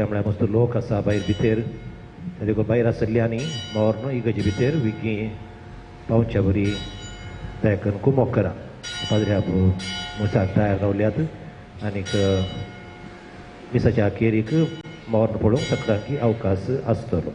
कित्याक म्हळ्यार मस्त लोक आसा भायर भितर, देखून भायर आसल्ल्यांनी मोर्न इगर्जे भितर विगी पावच्या बरी दया कुमोक करा. पाद्र्याब मुसाक तयार रावल्यात आनीक मिसाच्या अखेरीक मोर्न पळोवंक सगळ्यांकी अवकाश आसतलो.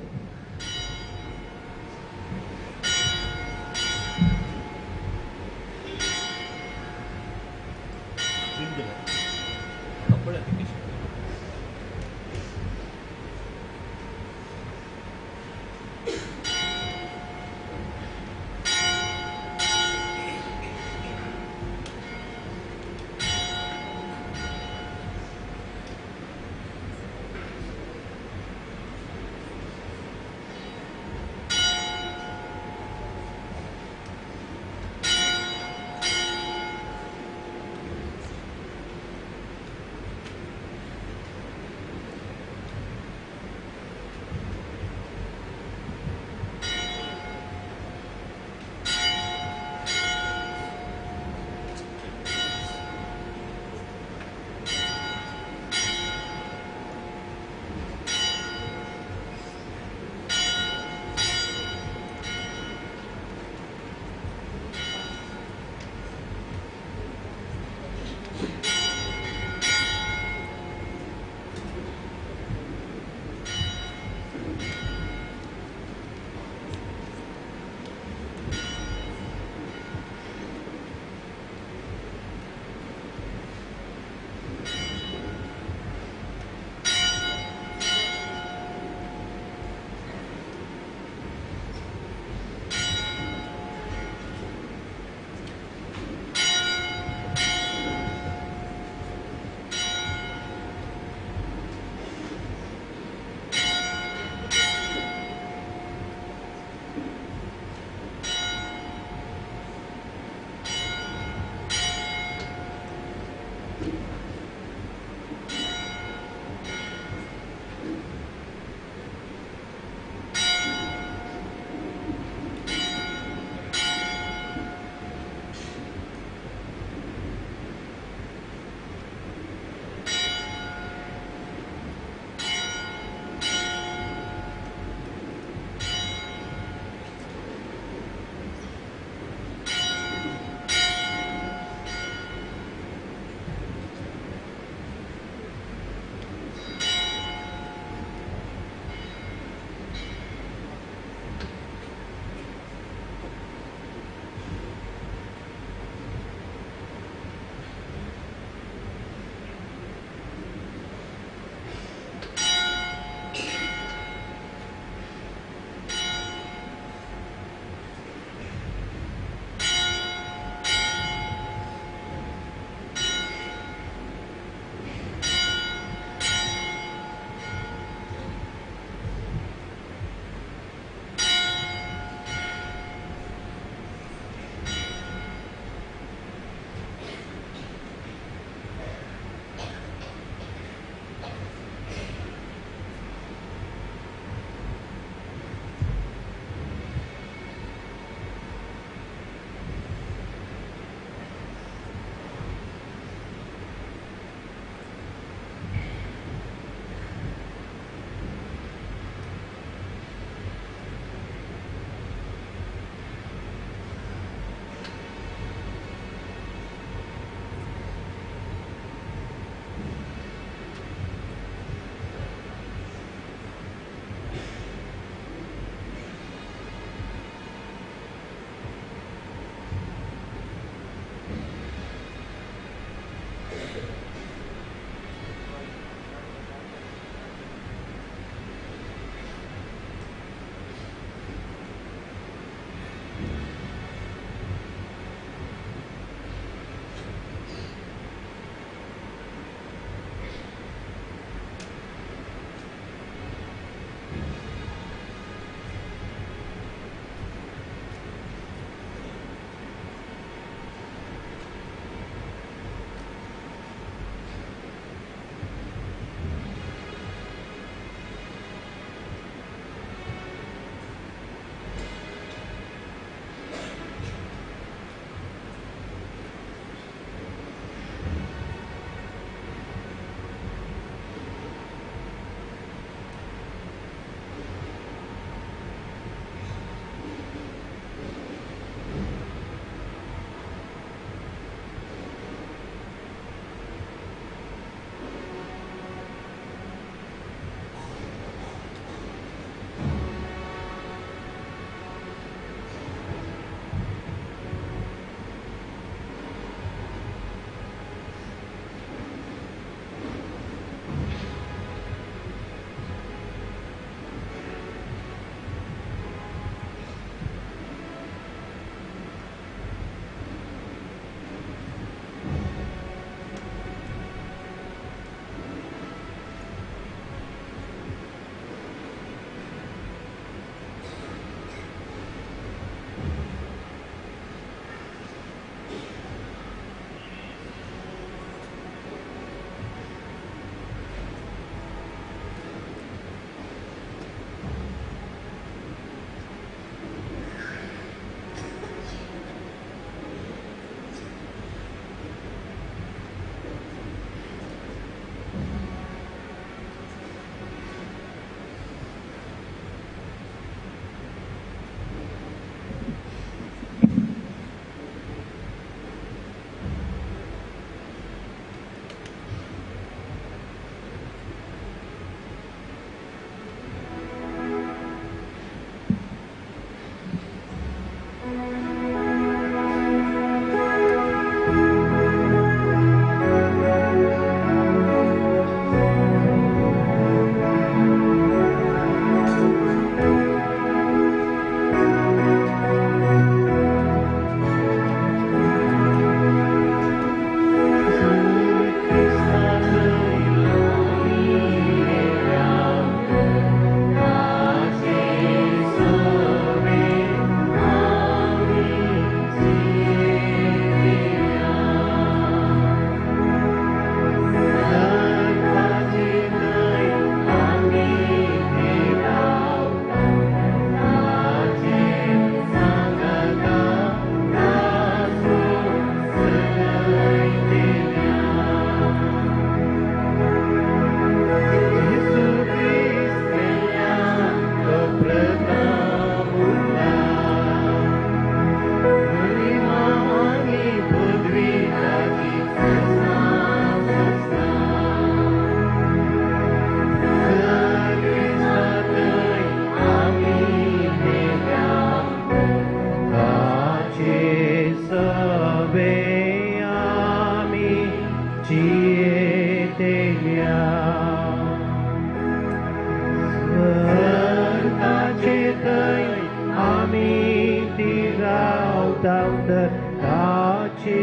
रावता तर ताचे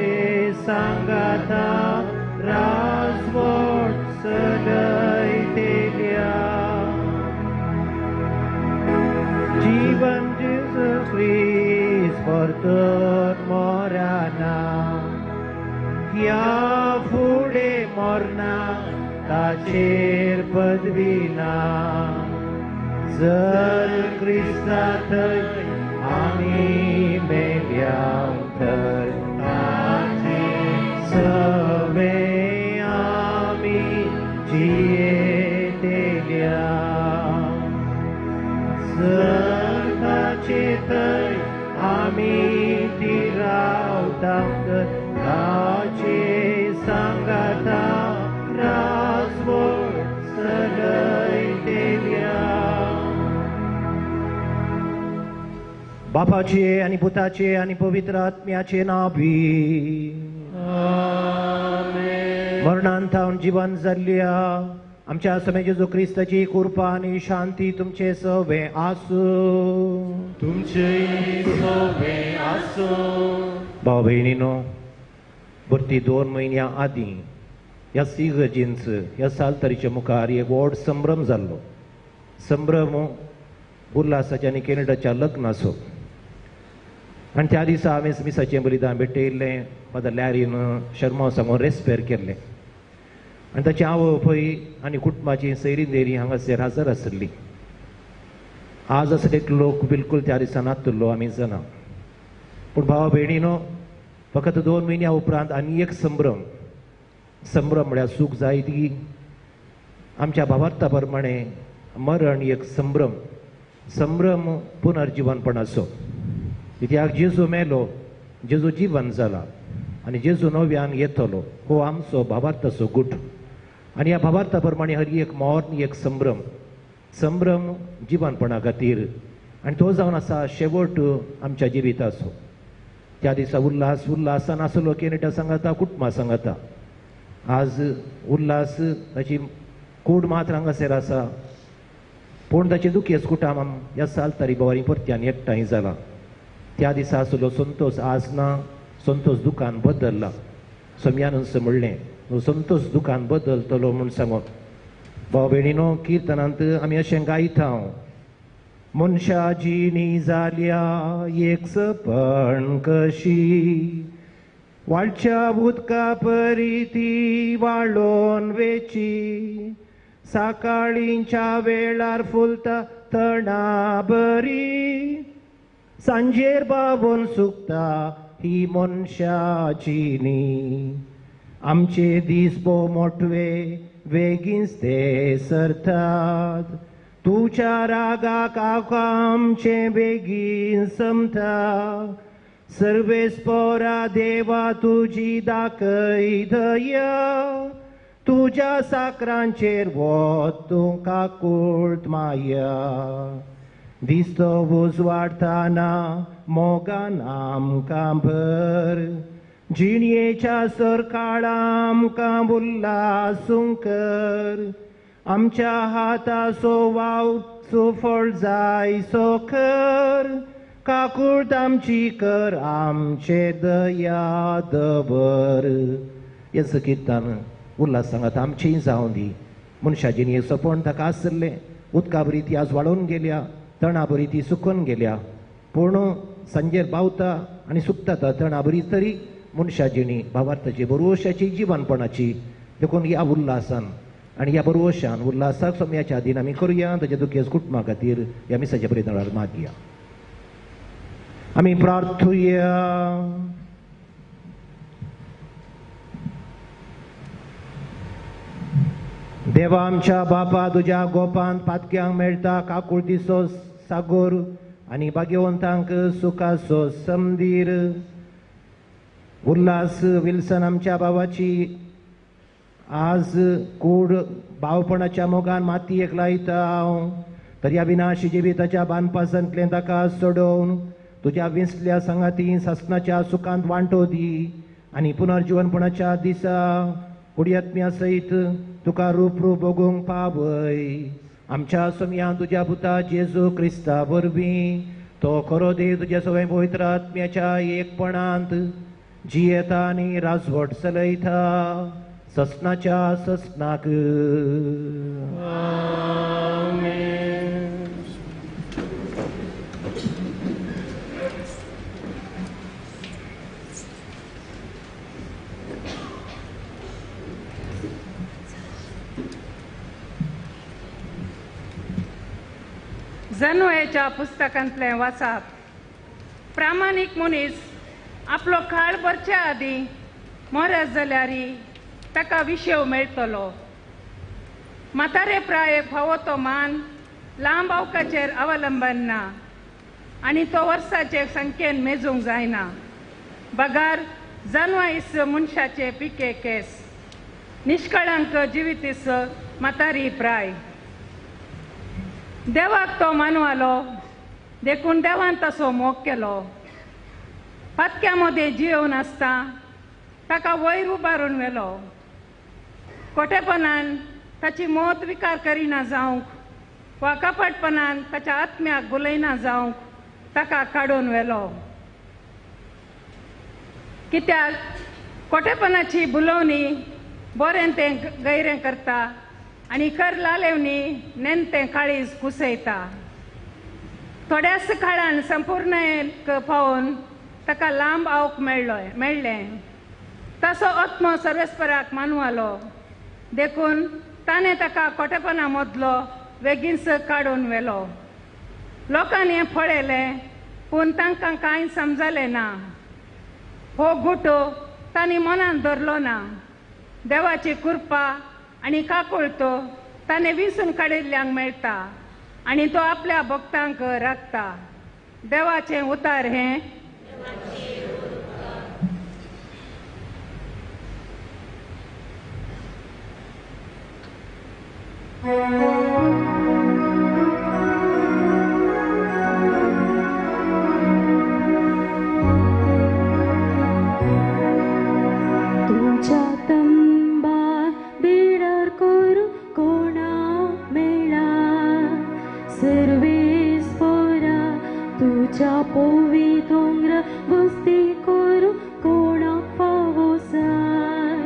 सांगाता राजवट चलयतेल्या. जीवन जेजू क्रिस्त परतून मरना, ह्या फुडें मरना ताचेर पदवी ना. जर क्रिस्ता थंय आमी मेल्या तर ताचे सवे आमी जियेतेल्या. जर ताचे थंय आमी ती रावता तर ताचे सांगाता राजवट चलयतेल्या. बापाचे आनी पुताचे आनी पवित्र आत्म्याचे नांवी मरणान थावन जिवन जाल्ल्या आमच्या समे जेजू क्रिस्ताची कृपा आनी शांती तुमचे सवे आसूं. तुमचे सवे आसूं. भाव भयणीनो, भरती 2 म्हयन्यां आदीं ह्या इगर्जींच ह्या सालतरीच्या मुखार एक व्हड संभ्रम जाल्लो. संभ्रम उल्हासाच्या आनी कॅनडाच्या लग्नाचो. आनी त्या दिसा हांवें मिसाचें बलिदान भेटयल्लें. फादर लॅरीन शर्मा सांगून रेस्पेर केल्लें आनी ताची आवय पय आनी कुटुंबाची सैरी देरी हांगासर हजर आसली. आज असले एक लोक बिलकूल त्या दिसा नातुल्लो आमी जाणा. पूण भावा भयणीनो, फकत 2 म्हयन्या उपरांत आनी एक संभ्रम. संभ्रम म्हळ्यार सूख जाय ती आमच्या भावार्था प्रमाणे मरण एक संभ्रम. संभ्रम पुनर्जिवनपणाचो. कित्याक जेजू मेलो, जेजू जिवन जाला आनी जेजू नव्यान येतलो हो आमचो भावार्थाचो गूट. आनी ह्या भावार्था प्रमाणे हर एक मरण एक संभ्रम. संभ्रम जिवनपणा खातीर आनी तो जावन आसा शेवट आमच्या जिविताचो. त्या दिसा उल्हास उल्हासान आसलो कॅनडा सांगाता कुटुंबा सांगाता. आज उल्हास ताची कूड मात्र हांगासर आसा, पूण ताचें दुखेस्त कुटाम ह्या सालतारी बोवारी परत्यान एकठांय जाला. त्या दिसा आसलो संतोष आज ना. संतोष दुकान बदल्ला. सोम्यानूच म्हणलें संतोष दुकान बदलतलो म्हूण सांगून. भाव भयणीनो, किर्तनांत आमी अशें गायता, मनशा जिणी जाल्या एक सपन कशी, वाळच्या उदका परी ती वाळोन वेची, सकाळींच्या वेळार फुलता तणा बरी, सांजेर बावून सुकता ही मनशाची न्ही. आमचे दीस भोव मोटवे वेगींच ते सरतात, तुज्या रागाक आमचे बेगीन समता. सर्वेस पोरा देवा तुजी दाखय दया, तुज्या साकरांचेर वत तूं काकूळट माया. दिसतो उजवाडताना मोगान आमकां भर, जिणयेच्या सरकाळा आमकां उल्हासूंक कर. आमच्या हाताचो वाव सुफळ जाय सो कर, काकूळट आमची कर आमचे दया दवर. हें किर्तन उल्हास सांगात आमचेंय जावं दी. मनशा जिणये सपन ताका आसलें, उदका बरी ती आज वाळोवन गेल्या, तणा बरी ती सुकून गेल्या, पूण सांजेर बावता आनी सुकता तणा बरी तरी मनशा जिणी भावार्थाची बरोवशाची जिवनपणाची. देखून ह्या उल्हासान आनी ह्या बरोवशान उल्हासाक सोम्याच्या आदीन आमी करुया. ताच्या दुखेस्त कुटुंबा खातीर ह्या मिसाच्या बलिदानार मागया. आमी प्रार्थुया. देवा आमच्या बापा, तुज्या गोपान पातक्यांक मेळटा काकुळतीचो सागोर आनी भाग्यवंतांक सुखाचो समदीर. उल्हास विल्सन आमच्या बाबाची आज कूड भावपणाच्या मोगान मातयेक लायता हांव, तर ह्या विनाशी जिविताच्या बांदपासांतलें ताका सोडोवन तुज्या विंचल्या सांगाती सासणाच्या सुखांत वांटो दी आनी पुनर्जिवनपणाच्या दिसा कुडियात्म्या सयत तुका रूप रूप भोगूंक पावय. आमच्या सोमया तुज्या पुता जेजू क्रिस्ता वरवीं तो खरो देव तुज्या सगळ्या पवित्र आत्म्याच्या एकपणांत जियेता आनी राजवट चलयता ससनाच्या ससनाक. जनवयाच्या पुस्तकांतलें वाचाप. प्रामाणीक मनीस आपलो काळ भरच्या आदीं मरत जाल्यार ताका विशेव मेळटलो. म्हातारे प्रायेक फावो तो मान लांब अवकाचेर अवलंबन ना आनी तो वर्साचे संख्येन मेजूंक जायना. बगार जनवाईस मनशाचे पिके केस निष्कळंक जिवितीस म्हातारी प्राय. देवाक तो मानवालो देखून देवान तसो मोग केलो. पातक्या मदें जियोवन आसता ताका वयर उबारून व्हेलो. कोटेपणान ताची मौत विकार करिना जावंक वा कपटपणान ताच्या आत्म्याक गुलयना जावंक ताका काडून व्हेलो. कित्याक कोटेपणाची बुलोवणी बरें तें गैरें करता आनी कर लालेवणी नेमतें काळीज कुसयता. थोड्याच काळान संपूर्ण पावोवन ताका लांब आवक मेळ्ळें. तसो आत्मो सर्वेस्पराक मानवालो देखून ताणें ताका कोटेपणा मदलो वेगींच काडून व्हेलो. लोकांनी हें पळयलें पूण तांकां कांय समजलें ना. हो गुटो तांणी मनान धरलो ना. देवाची कृपा आनी काकुळतो ताणें विसून काडिल्ल्यांक मेळटा आनी तो आपल्या भक्तांक राखता. देवाचें उतार हें. तुझ्या तंबा बिडार करू कोणा मेळा सर्वेस पोरा तुझ्या पोवी दोंगर वस्ती करू कोणा फावो जाय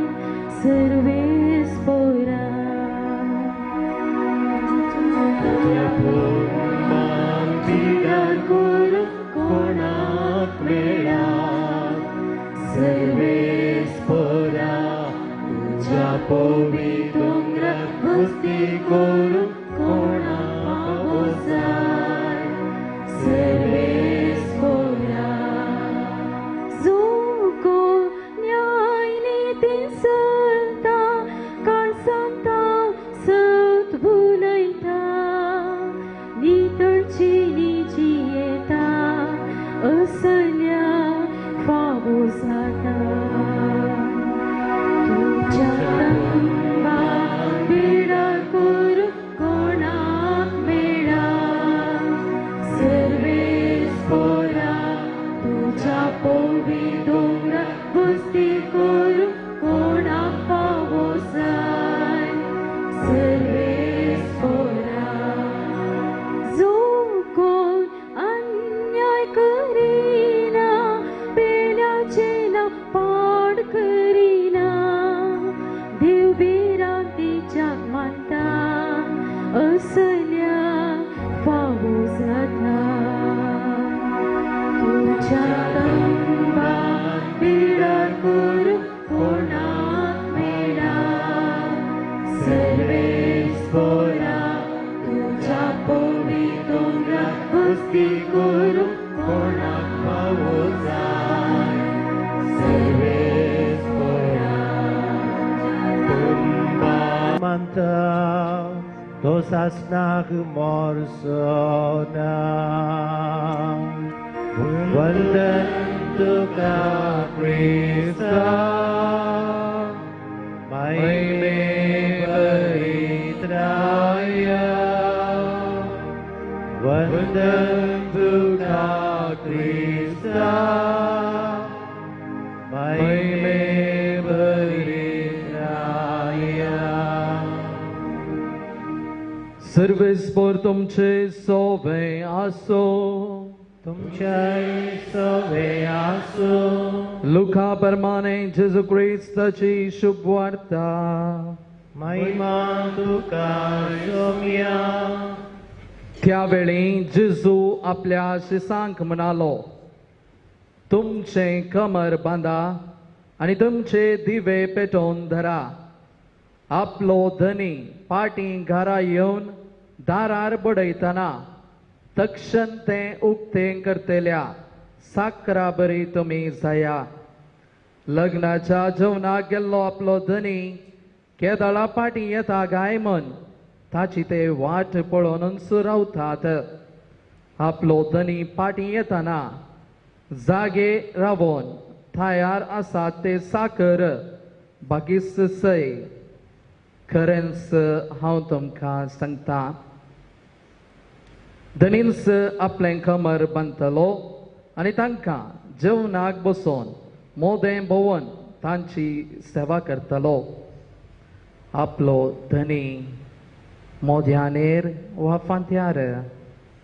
सर्वेस पोरा. बिडार करू कोणाक मेळा सर्वेस पोरा तुझ्या पोवी दोंगर वस्ती करू कोणा फावो जाय सर्वेस पोरा. जो कोण न्याय नितीन चलता काळसांता सत भुलयता नितळची जियेता असल्या फावो जाता. तुझ्या तंबा बिडार करू कोणाक मेळा सर्वेस पोरा तुझ्या पोवी दोंगर वस्ती करू कोणाक फावो जाय सर्वेस पोरा. जो कोण अन्याय करिना पेल्याचे ना पाड करिना देव भिरांतीच्याक मानता असल्या फावो जाता. तुझ्या तंबा बिडार करू कोणाक मेळा सर्वेस पोरा तुझ्या पोवी दोंगर वस्ती करू कोणाक फावो जाय सर्वेस पोरा. मानता तो सासनाक मोरसो ना. वंदन तुका क्रिस्ता महिमे परित्राय. वंदन तुका क्रिस्ता महिमे परित्राय. सर्वेस पोर तुमचे सोवे आसो. तुमच्याय सवे आसूं. लुका प्रमाणे जेजू क्रिस्ताची शुभवार्ता. महिमा तुका सोम्या. त्यावेळी जेजू आपल्या शिसांक म्हणालो, तुमचें कमर बांदा आनी तुमचे दिवे पेटोवन धरा. आपलो धनी पाटी घरा येवन दारार बडयतना तक्षण तें उक्तें करतल्या साकरा बरी तुमी जाया. लग्नाच्या जेवणाक गेल्लो आपलो धनी केदळा पाटी येता काय म्हण ताची ते वाट पळोवनच रावतात. आपलो धनी पाटी येतना जागे रावन तयार आसात ते साकर बागीस सय. खरेंच हांव तुमकां सांगता, धनींच आपलें कमर बांदतलो आनी तांकां जेवणाक बसोवन मोदें भोवन तांची सेवा करतलो. आपलो धनी मोद्यानेर वा फांत्यार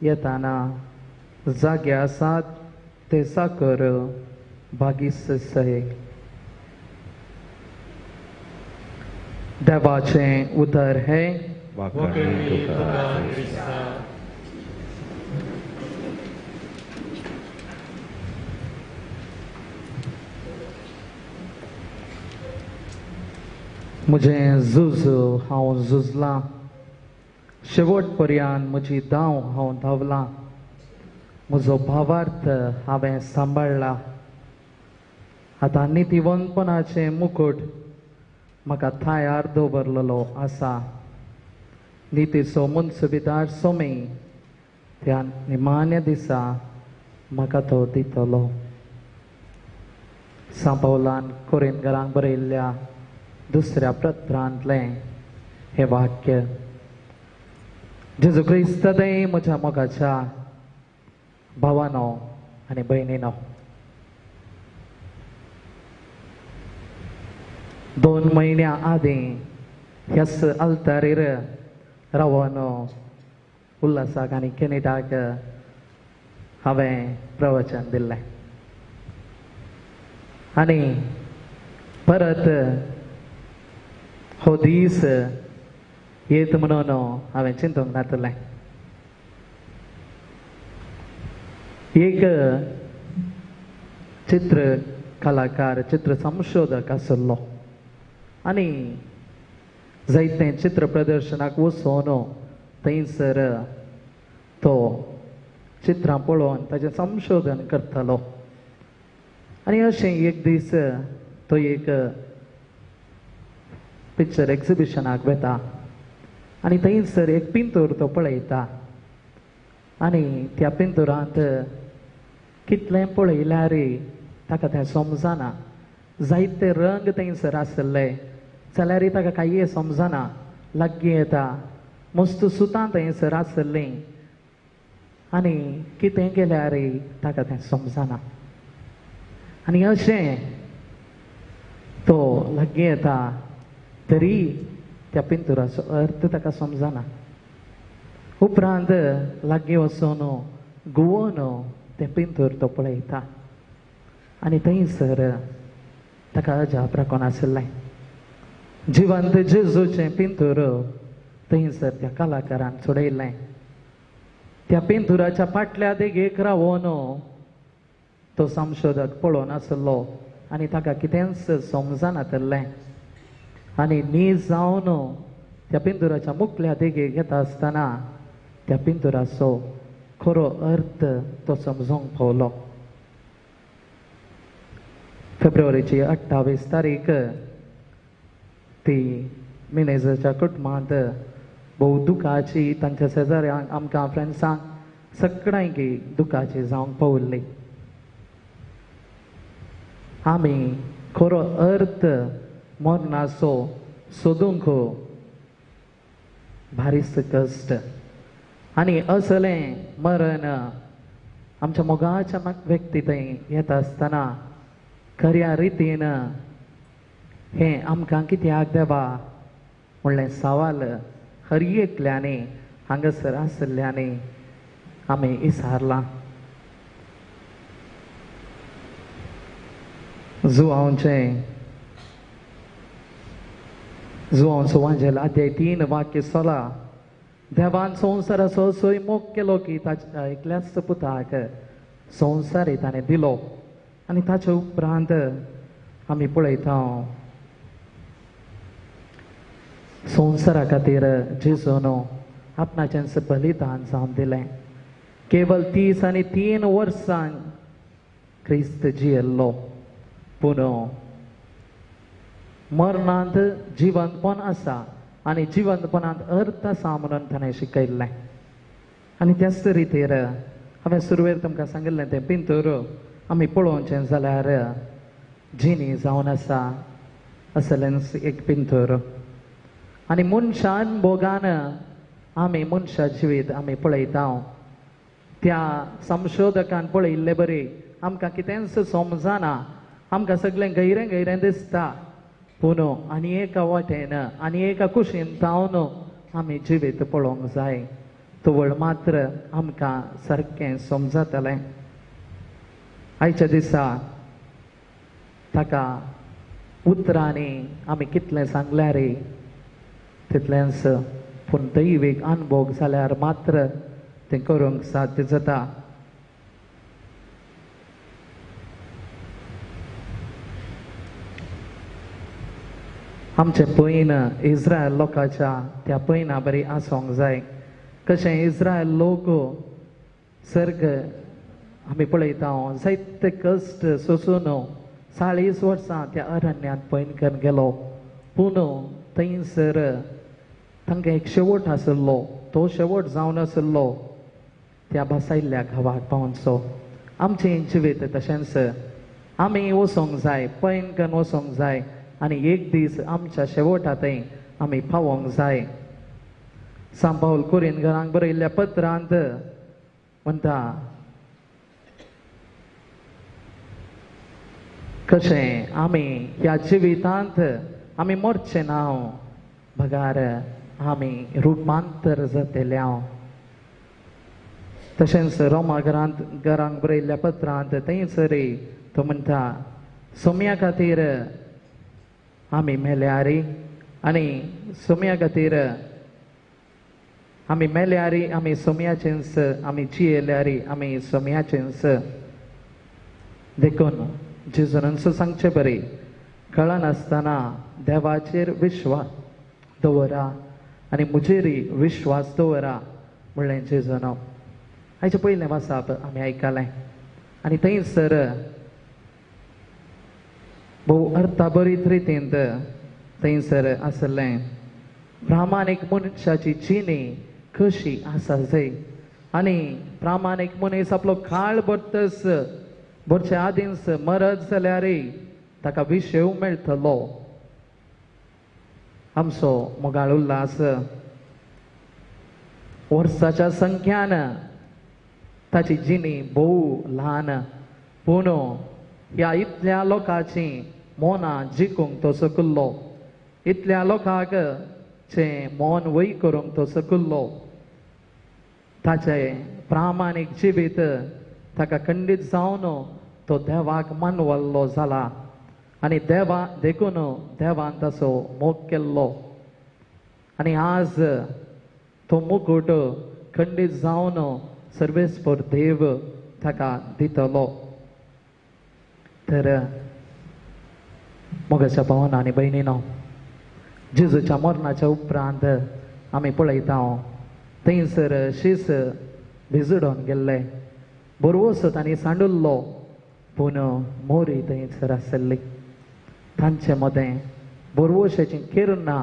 येताना जागे आसात ते साकर बागीस सय. देवाचें उतर हें. वाखाणणी तुका क्रिस्ता. म्हजें झूज हांव झुजलां, शेवट पर्यंत म्हजी धांव हांव धांवलां, म्हजो भावार्थ हांवें सांबाळ्ळा. आतां नितीवंतपणाचें मुकूट म्हाका थायार दवरलेलो आसा. नितीचो मुन्सुबिदार सोमी त्या निमाण्या दिसा म्हाका तो दितलो. सांपावलान कोरिनगरांक बरयल्ल्या दुसऱ्या पत्रांतलें हें वाक्य. जेजू क्रिस्त म्हज्या मोगाच्या भावानो आनी भयणीनो, 2 म्हयन्या आदीं ह्याच आल्तारीर रावन उल्हासाक आनी कॅनेडाक हांवें प्रवचन दिल्लें आनी परत हो दीस येत म्हणून हांवें चिंतूंक नातलें. एक चित्र कलाकार, चित्र संशोधक आसलो आनी जायते चित्र प्रदर्शनाक वचून थंयसर तो चित्रां पळोवन ताचें संशोधन करतालो. आनी अशें एक दीस तो एक पिक्चर एक्झिबिशनाक वता आनी थंयसर एक पिंतूर तो पळयता आनी त्या पिंतुरांत कितलें पळयल्यार ताका तें समजना. जायते रंग थंयसर आसले जाल्यार ताका कांय समजना. लागीं येता, मस्त सुतां थंयसर आसलीं आनी कितें केल्यार ताका तें समजना. आनी अशें तो लागीं येता तरी त्या पिंतुराचो अर्थ ताका समजना. उपरांत लागीं वचून गुवोन तें पिंतूर तो पळयता आनी थंयसर ताका अजाप राखून आशिल्लें. जिवंत जेजूचें पिंतूर थंयसर त्या कलाकारान सोडयलें. त्या पिंतुराच्या फाटल्या देगेक रावन तो संशोधक पळोवन आसलो आनी ताका कितेंच समजनातलें. आनी नीज जावन त्या पिंतुराच्या मुखल्या देगेक येता आसतना त्या पिंतुराचो खरो अर्थ तो समजूंक पावलो. फेब्रुवारीची 28 तारीख ती मिनेजाच्या कुटुंबांत भोव दुखाची, तांच्या शेजाऱ्यांक, आमकां फ्रेंड्सांक सगळ्यांक दुखाची जावंक पावल्ली. आमी खरो अर्थ मरणाचो सोदूंक भारीच कश्ट आनी असलें मरण आमच्या मोगाच्या व्यक्ती थंय येता आसतना खऱ्या रितीन हें आमकां कित्याक देवा म्हणलें सवाल हर एकल्यांनी हांगासर आशिल्ल्यांनी आमी इसारलां. जुवांचें जुवांचो वांजेल अध्याय 3 वाक्य 16, देवान संवसाराचो असोय मोग केलो की ताच्या एकल्याच पुताक संवसारी ताणें दिलो. आनी ताचे उपरांत आमी पळयता संवसारा खातीर जेजून आपणाचेंच बलिदान जावन दिलें. केवल 33 वर्सां क्रिस्त जियेल्लो, पूण मरणांत जिवंतपण आसा आनी जिवंतपणांत अर्थ आसा म्हणून ताणें शिकयल्लें. आनी त्याच रितीर हांवें सुरवेर तुमकां सांगिल्लें तें पिंतूर आमी पळोवचें जाल्यार जिणी जावन आसा असलेंच एक पिंतूर. आनी मनशान भोगान आमी मनशा जिवीत आमी पळयता. त्या संशोधकान पळयिल्ले बरी आमकां कितेंच समजना, आमकां सगळें गैरें गैरें दिसता, पूण आनी एका वाटेन आनी एका कुशीन जावन आमी जिवीत पळोवंक जाय. तवळ मात्र आमकां सारकें समजतलें. आयच्या दिसा ताका उतरांनी आमी कितलें सांगल्यार तितलेंच, पूण दैवीक अनुभव जाल्यार मात्र तें करूंक साध्य जाता. आमचें पयन इस्रायल लोकांच्या त्या पयना बरी आसूंक जाय. कशें इस्रायल लोक सर्ग आमी पळयता जायते कश्ट सोसून 40 वर्सां त्या अरण्यांत पयन करून गेलो, पूण थंयसर तांकां एक शेवट आशिल्लो, तो शेवट जावन आशिल्लो त्या भासायल्ल्या गांवाक पावनचो. आमचें जिवीत तशेंच आमी वचोंक जाय, पयन करून वचोंक जाय आनी एक दीस आमच्या शेवटा थंय आमी पावोंक जाय. सांत पावल कोरिंथकारांक बरयल्ल्या पत्रांत म्हणटा कशें आमी ह्या जिवितांत आमी मरचें ना, बगार आमी रुपांतर जातले. तशेंच रोमा घरांक बरयल्ल्या पत्रांत थंयसर तो म्हणटा सोम्या खातीर आमी मेल्यार आनी सोम्या खातीर आमी मेल्यार आमी सोम्याचेंच, आमी जियेल्यार आमी सोम्याचेंच. देखून जेजून सांगचें बरें, कळनासतना देवाचेर विश्वास दवरा आनी म्हजेरय विश्वास दवरा म्हणलें जेजून. हाचें पयलें वाचप आमी आयकलें आनी थंयसर भोव अर्थाभरीत रितीन थंयसर आसलें प्रामाणीक मनशाची जिणी कशी आसा जाय आनी प्रामाणीक मनीस आपलो काळ भरतस भरचे आदींच मरत जाल्यार ताका विशेव मेळटलो. आमचो मोगाळ उल्हास वर्साच्या संख्यान ताची जिणी भोव ल्हान, पूण ह्या इतल्या लोकांची मनां जिखूंक तो सकल्लो, इतल्या लोकांक चें मन वय करूंक तो सकल्लो. ताचें प्रामाणीक जिवीत ताका खंडीत जावन तो देवाक मानवल्लो जाला आनी देवा देखून देवान ताचो मोग केल्लो. आनी आज तो मुकुट खंडीत जावन सर्वेस्पर देव ताका दितलो. तर मोगाच्या भावान आनी भयणीनो, जेजूच्या मरणाच्या उपरांत आमी पळयता थंयसर शीस भिजडोन गेल्ले, बरवसो तांणी सांडुल्लो, पूण मोरी थंयसर आसली. तांचे मदें बरवशाची किरणां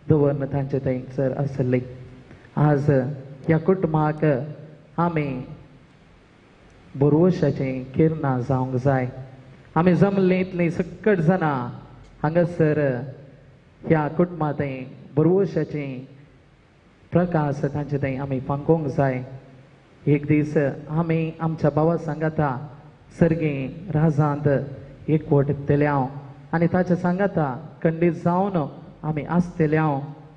दवरन तांचे थंयसर आसली. आज ह्या कुटुंबाक आमी बरवशाची किरणां जावंक जाय. आमी जमलीं इतलीं सकट जाणां हांगासर ह्या कुटुंबा थंय बरवशाची प्रकाश तांचे थंय आमी फांकोवंक जाय. एक दीस आमी आमच्या भावा सांगाता सर्गी राजांत एकवट तेल्या आनी ताच्या सांगाता खंडीत जावन आमी आसतल्या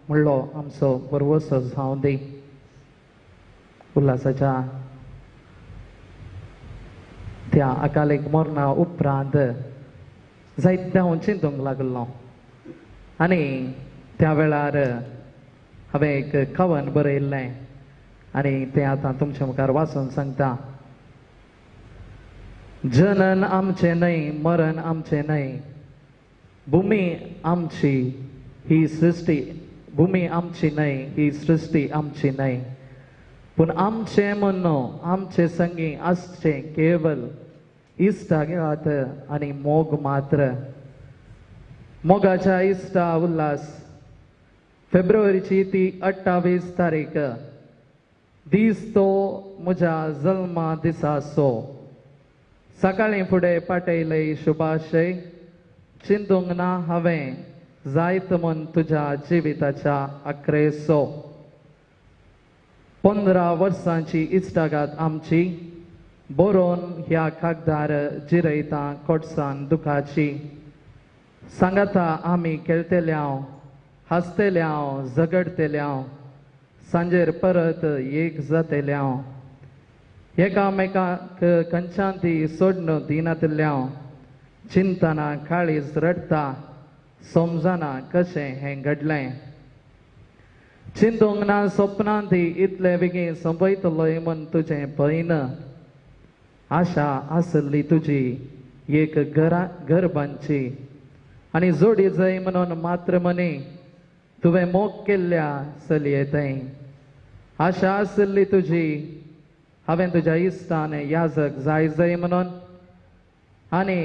म्हणलो आमचो बरवसो जावं दी. उल्हासाच्या त्या अकालीक मरणा उपरांत जायते हांव चिंतूंक लागलो आनी त्या वेळार हांवें एक कवन बरयल्लें आनी तें आतां तुमच्या मुखार वाचून सांगता. जनन आमचें न्हय, मरण आमचें न्हय, भुमी आमची ही सृश्टी, भुमी आमची न्हय ही सृश्टी आमची न्हय, पूण आमचें म्हणून आमचे संगी आसचें केवल इश्टागत आनी मोग मात्र. मोगाच्या इश्टा उल्हास. फेब्रुवारीची ती 28 तारीख, दीस तो म्हज्या जल्मा दिसाचो. सकाळीं फुडें पाटयले शुभाशय, चिंतूंक ना हांवें जायत म्हूण तुज्या जिविताच्या अक्रेसो. 15 वर्सांची इश्टागत आमची, बरोवन ह्या कागदार जिरयता कोटसान दुखाची. सांगाता आमी खेळटेल्यांव, हांसतेल्यांव, झगडटेल्यांव, सांजेर परत एक जातेल्यांव, एकामेकाक खंयच्यान ती सोडून दिनातल्यांव. चिंतना काळीज रडटा, समजना कशें हें घडलें. चिंतूंक ना सपनां ती इतले बेगीन सोंपयतलोय म्हूण तुजें पळयन. आशा आसली तुजी एक घरा घर बांदची आनी जोडी जाय म्हणून मात्र मनी तुवें मोग केल्ल्या चलये थंय. आशा आसली तुजी हांवें तुज्या इश्टान याजक जाय जाय म्हणून, आनी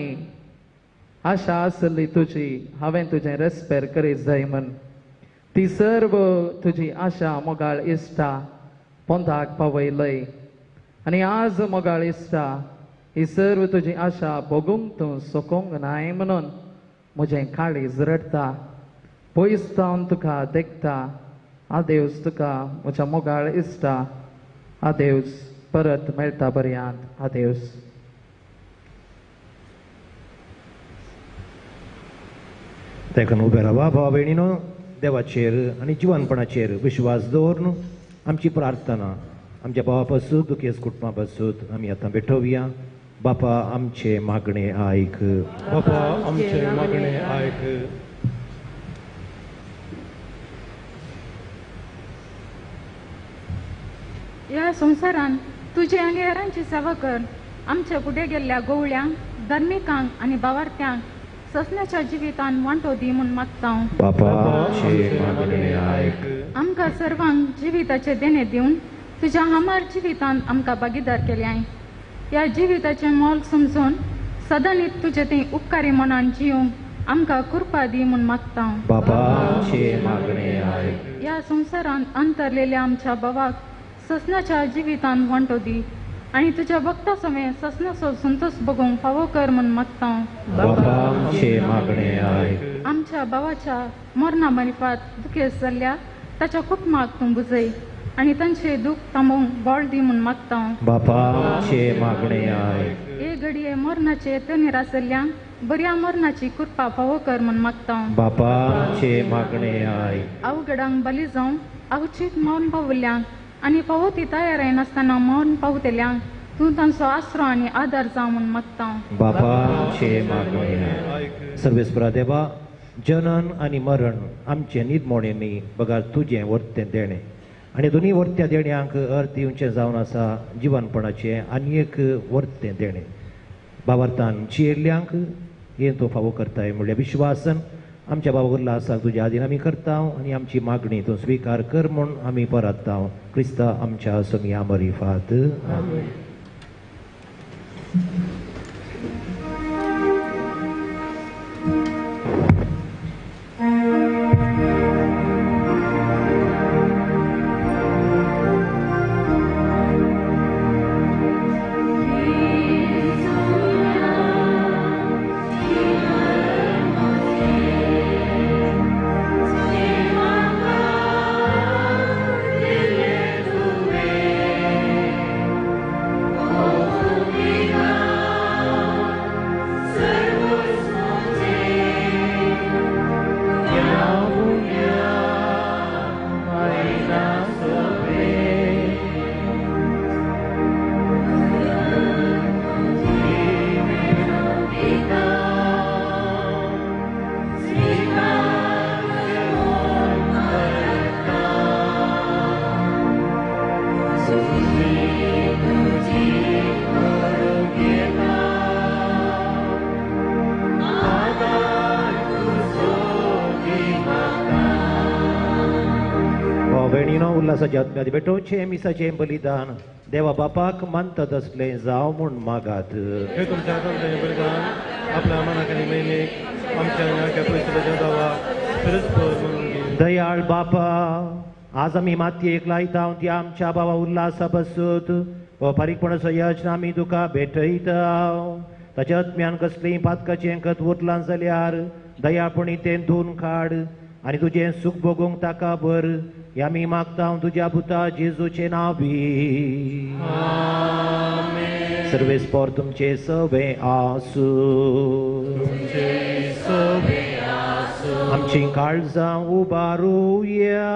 आशा आसली तुजी हांवें तुजें रेस्पेर करीत जाय म्हूण. ती सर्व तुजी आशा मोगाळ इश्टा पोंदाक पावयलय, आनी आज मोगाळ इश्टा ही सर्व तुजी आशा भोगूंक तूं सोकोंक नाय म्हणून म्हजें काळीज रडटा. पयस जावन तुका देखता, आदेवस तुका म्हज्या मोगाळ इश्टा, आदेवस, परत मेळटा पर्यंत आदेवस. देखून उबे रावा भावा भयणीनो, देवाचेर आनी जिवनपणाचेर विश्वास दवरून आमची प्रार्थना आमच्या भावा पासून दुखेस कुटुंबा पासून आमी आतां भेटोवया. बापा आमचे मागणे आयक, बापा आमचे मागणे आयक. ह्या संवसारान तुजे आनी हेरांची सेवा कर. आमच्या फुडें गेल्ल्या गोवळ्यांक, धार्मिकांक आनी भावार्थ्यांक ससण्याच्या जिवितान वांटो दी म्हूण मागता. बापा आमचे मागणे आयक. आमकां सर्वांक जिविताचें देणें दिवन तुज्या हमार जिवितान आमकां भागीदार केल्याय. ह्या जिविताचें मोल समजून सदांनीत तुजें तें उपकारी मनान जिवंक आमकां कृपा दी म्हूण मागता. बापा आमचे मागणे आयक. ह्या संवसारान अंतरलेल्या आमच्या भावाक ससनाच्या जिवितान वांटो दी आनी तुज्या भक्ता समेत ससनाचो संतोष बगोवंक फावो कर म्हूण मागता. बापा आमचे मागणे आयक. आमच्या भावाच्या मरणा मारिफात दुखेस्त जाल्ल्या ताच्या कुटुंबाक तूं बुजय आनी तांचे दूख थांबोवंक बळ दी म्हूण मागता. बापा आमचे मागणे आयक. हे घडये मरणाचे तणीर आसल्ल्यांक बऱ्या मरणाची कृपा फावो कर म्हूण मागता. बापा आमचे मागणे आयक. अवघडांक बली जावन अवचीत मरण पावल्ल्यांक आनी फावो ती तयार नासतना मरण पावतल्यांक तूं तांचो आसरो आनी आदार जावं म्हूण मागता. बापा आमचे मागणे आयक. सर्वेस्परा देवा, जनन आनी मरण आमचें निदमोणें न्ही बगर तुजें वर्तें देणें, आनी दोनी वर्त्या देण्यांक अर्थ दिवचें जावन आसा जिवनपणाचें आनी एक वर्तें देणें. बाबार्थान जियेल्ल्यांक हें तूं फावो करताय म्हणल्यार विश्वासन आमच्या बाबा उरला आसा तुज्या आदीन आमी करता आनी आमची मागणी तूं स्विकार कर म्हूण आमी परतता. क्रिस्ता आमच्या सोमिया मरिफात. आमेन. Oh, उल्लासाच्या आत्म्यात भेटोवचें मिसाचें बलिदान देवा बापाक मानतात असलें जावं म्हूण मागात. हे तुमच्या हातांतलें बलिदान आपल्या मनाक आनी मेनेक आमच्या आनी पयसुल्ल्या देवाक खरेंच म्हणून दी. दयाळ बापा, आज आमी मातयेक लायता ती आमच्या बाबा उल्लासा बसूत हो फारीकपणाचो यत्न आमी तुका भेटयता. ताच्या आत्म्यान कसलीं पातकाचें खत उरलां जाल्यार दयापणी तें धुवन काड आनी तुजें सूख भोगूंक ताका भर. आमी मागता तुज्या पुता जेजूचें नांव बी. सर्वेस्पोर तुमचें सवें आसूं. आमचीं काळजां उबारुया.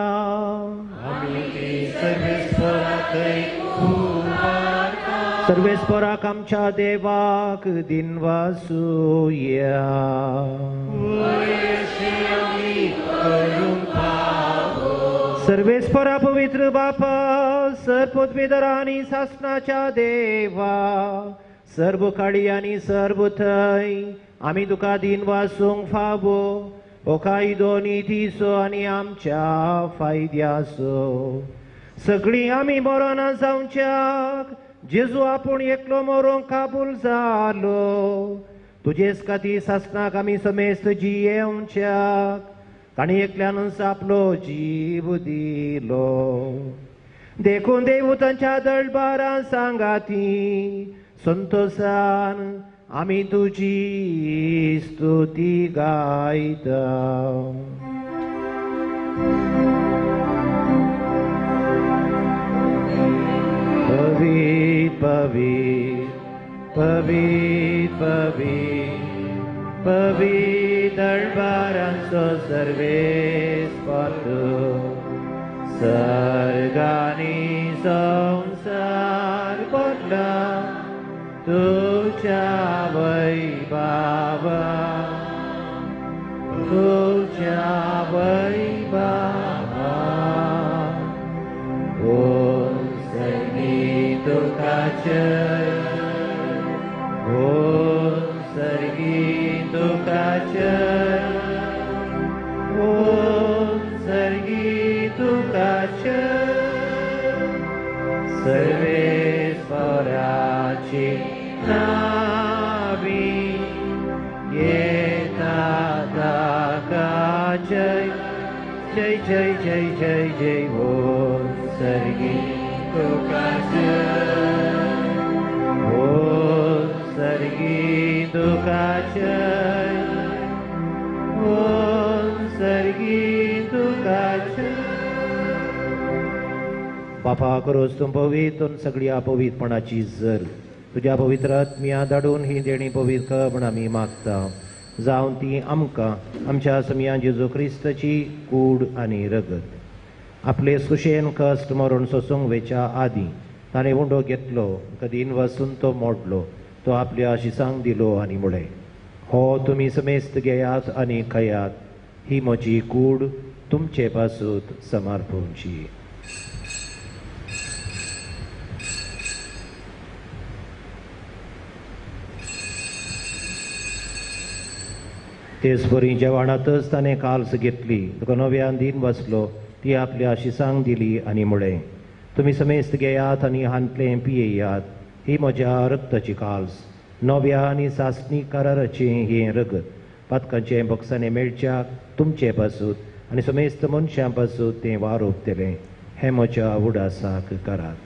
सर्वेस्पोराक आमच्या देवाक दिनवासुया. सर्वेस्परा पवित्र बापा, सर्वपदवीधर आनी सासणाच्या देवा, सर्व काळी आनी सर्व थंय आमी तुका दिनवासूंक फावो हो कायदो नितीचो आनी आमच्या फायद्याचो. सगळीं आमी मरना जावच्याक जेजू आपूण एकलो मरोंक काबूल जालो. तुजेच खातीर सासणाक आमी समेस्त जियेवच्याक ताणें एकल्यानूच आपलो जीव दिलो. देखून देव तांच्या दळबारां सांगाती संतोसान आमी तुजी स्तुती गायता. पवीत पवीत पवीत पवीत पवीत दळबारांचो सर्वेस्पर सर्गानी संसार भरला तुझ्या वैभवा, तुझ्या वैभवा. ओ सर्गी तुका जय, ओ सर्गी तुका जय, ओ सर्गी तुका जय. सर्वेस्पराची नावी येता ताका जय जय जय जय जय जय. ओ सर्गी तुका जय, ओ सर्गी तुका जय, ओ सर्गी तुका जय. बापा करोस तूं पवित्र सगळ्या पवित्रपणाची जर तुज्या पवित्र आत्म्या धाडून ही देणी पवित्र म्हण आमी मागता. जावन ती आमकां आमच्या समया जेजू क्रिस्ताची कूड आनी रगत. आपले सुशेन कश्ट मरण सोसूंक वेच्या आदीं ताणें उंडो घेतलो, कदीन वसून तो मोडलो, तो आपल्या शिसांक दिलो आनी म्हळें, हो तुमी समेस्त घेयात आनी खायात, ही म्हजी कूड तुमचे पासून समर्पणची. तेच परी जेवणातच ताणें काल्स घेतली, तुका नव्यान दीन बसलो, ती आपल्या शिसांक दिली आनी म्हळें, तुमी समेस्त घेयात आनी हांतलें पियेयात, ही म्हज्या रक्ताची काल्स, नव्या आनी सासणी कराराचें हें रगत, पातकांचें बक्षाणें मेळच्याक तुमचे पासून आनी समेस्त मनशां पासून तें वारोवतलें. हें म्हज्या उडासाक करात.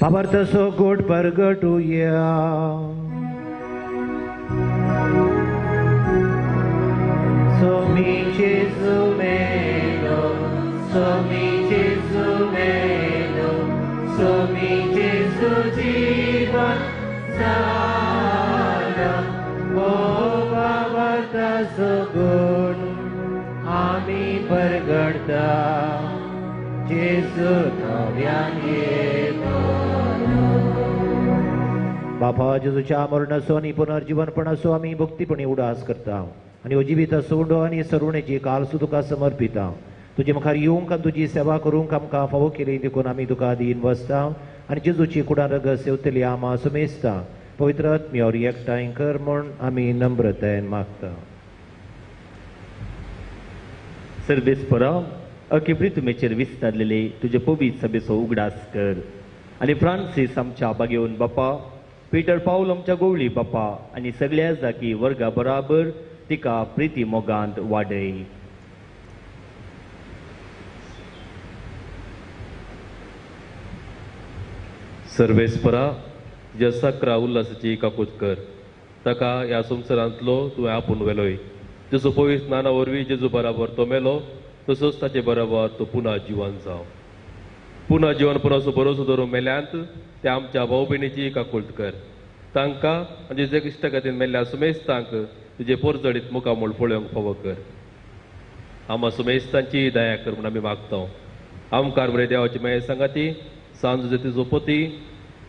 बाबार्थसो गोड परगटुया. Somi Gesù melo, Somi Gesù melo, Somi Gesù जीवन झाला. ओ बाबार्थसो गुण आमी परगडता, जेजू नव्यान येतो. बापा जेजूच्या मरणाचो आनी पुनर्जीवनपणाचो आमी भक्तीपणी उडास करता आनी हो जिवीत सोंडो आनी सरुणेची कालसू तुका समर्पिता. तुजे मुखार येवंक आनी तुजी सेवा करूंक आमकां फावो केली देखून आमी तुका दीन बसता आनी जेजूची कुडान रगत सेवतली आमा समेजता. पवित्र आत्म्यावर एकठांय कर म्हूण आमी नम्रतायेन मागता. सर्वेस्परा अखे पृथ्वीचेर विस्तारलेले तुजे पवित्र सभेचो उगडास कर आनी फ्रांसीस आमच्या बागेवन बापा, पीटर पावल आमच्या गोवळी बापा आनी सगळ्या जाकी वर्गा बराबर तिका प्रिती मोगांत वाडय. सर्वेस्परा तुज्या सक्रा उल्हासाची काकूत कर, ताका ह्या संवसारांतलो तुवें आपूण व्हेलोय. जसो पवित्र ज्ञाना वरवीं जेजू बराबर तो मेलो तसोच ताचे बराबर तो पुनः जिवन जावं. पुनः जिवन पुनसो भरोसो धरून मेल्यांत त्या आमच्या भाव भयणीची काकूत कर, तांकां आनी जेजू क्रिस्ता खातीर मेल्ल्या सुमेस्तांक तुजे पोरजडीत मुखामूळ पळोवंक फावो कर. आमा सुमेस्तांची दया कर म्हूण आमी मागता. आमकार बरे देवाची मागीर सांगाती सांज तुजो पती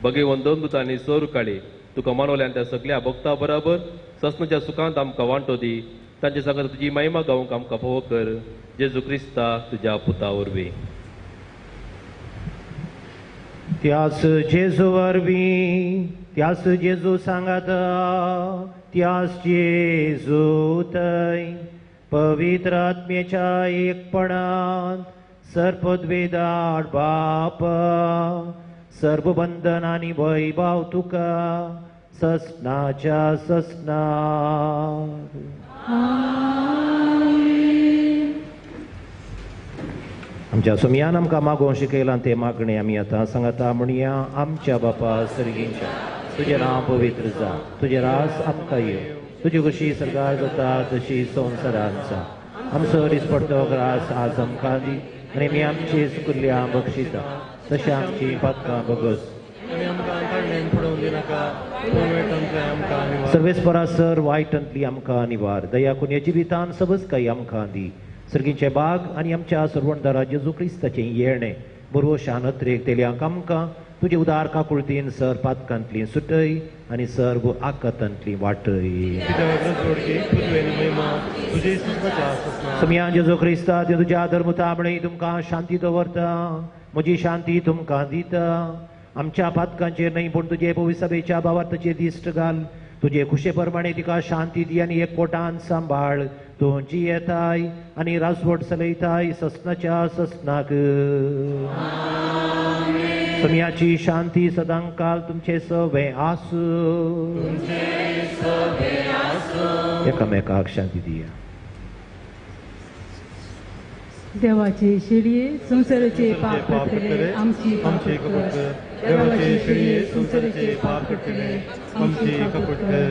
भगेवन दोन दुतांनी सोर काळी तुका मानवल्यान त्या सगळ्या भक्ता बराबर ससनाच्या सुखांत आमकां वांटो दी. तांचे सांगात तुजी महिमा गावंक आमकां फावो कर. जेजू क्रिस्ता तुज्या पुता वरवीं. त्यास जेजू वरवीं, त्यास जेजू सांगाता, त्यास जेजू थंय पवित्र आत्म्याच्या एकपणान सर्पद्वेदाट बाप सर्व बंधन आनी वैभव तुका ससनाच्या ससना. आमच्या सोमयान आमकां मागोवंक शिकयलां तें मागणें आमी आतां सांगता म्हणया. आमच्या बापा सर्गींच्या, तुजें नांव पवित्र जावं, तुजें रास आमकां येवं, तुजी खुशी सरकार जाता तशी संवसारांत जावं. आमचो दिसपडटो ग्रास आज आमकां दी आनी आमी आमची चुकल्ल्या बक्षिता तशें आमची पातकां भोगस. सर्वेस्परा सर वायटांतली आमकां निवार, दया करून जिवितान सबस काही आमकां दी. सर्गीचे बाग आनी आमच्या सर्वणदारा जेजू क्रिस्ताचें येणें बरोवशान अत्रेक तेल्यांक आमकां तुजे उदार काकुळतीन सर पातकांतली सुटय आनी सर्व आकातांतली वाटय. सम्या जेजू क्रिस्ता तुज्या धर्मतामणे तुमकां शांती दवरता, म्हजी शांती तुमकां दिता. आमच्या पातकांचेर न्हय पूण तुजे पवित्र सभेच्या भावार्थाचेर दिश्ट घाल. तुजे खुशे प्रमाणे तिका शांती दी आनी एकवटान सांबाळ. तूं जियेताय आनी राजवट चलयताय ससनाच्या ससनाक. सम्याची शांती सदांकाल तुमचे सवे आसूं. एकामेकाक शांती दिया. देवाचे शेळये संवसाराचे पाप काडटले आमची आमची कपट कर. देवाचे शेळये संवसाराचे पाप काडटले आमची कपट कर.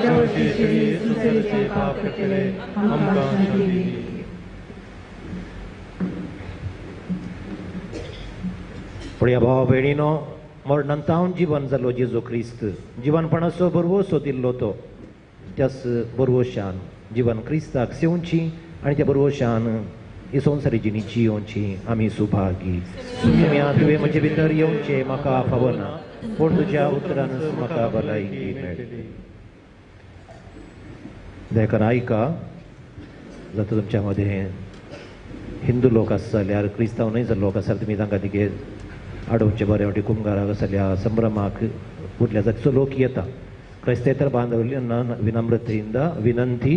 देवाचे शेळये संवसाराचे पाप काडटले आमकां शांती दी. पळया भाव भयणीनो, मरणांतावन जिवन जालो जेजू क्रिस्त, जिवनपणाचो भरवसो दिल्लो तो त्याच भरवशान जिवन क्रिस्ताक सेवची आनी त्या भरवशान ही संवसारी जिणी जियोवची आमी सुभागी. तुवें म्हजे भितर येवचें म्हाका फावना, पूण तुज्या उतरानच म्हाका भलायकी मेळटली. देखून आयका, जाता तुमच्या मदें हिंदू लोक आसा जाल्यार, क्रिस्तांव न्हय जाल्लो लोक आसा जाल्यार तुमी तांकां तिगे आडोवचें बरें वाटी कुमगाराक जाल्यार संभ्रमाक कुठल्या जातीचो लोक येता. ಕ್ರೈಸ್ತೇತರ ಬಾಂಧವರಲ್ಲಿ ನಾನು ವಿನಮ್ರತೆಯಿಂದ ವಿನಂತಿ,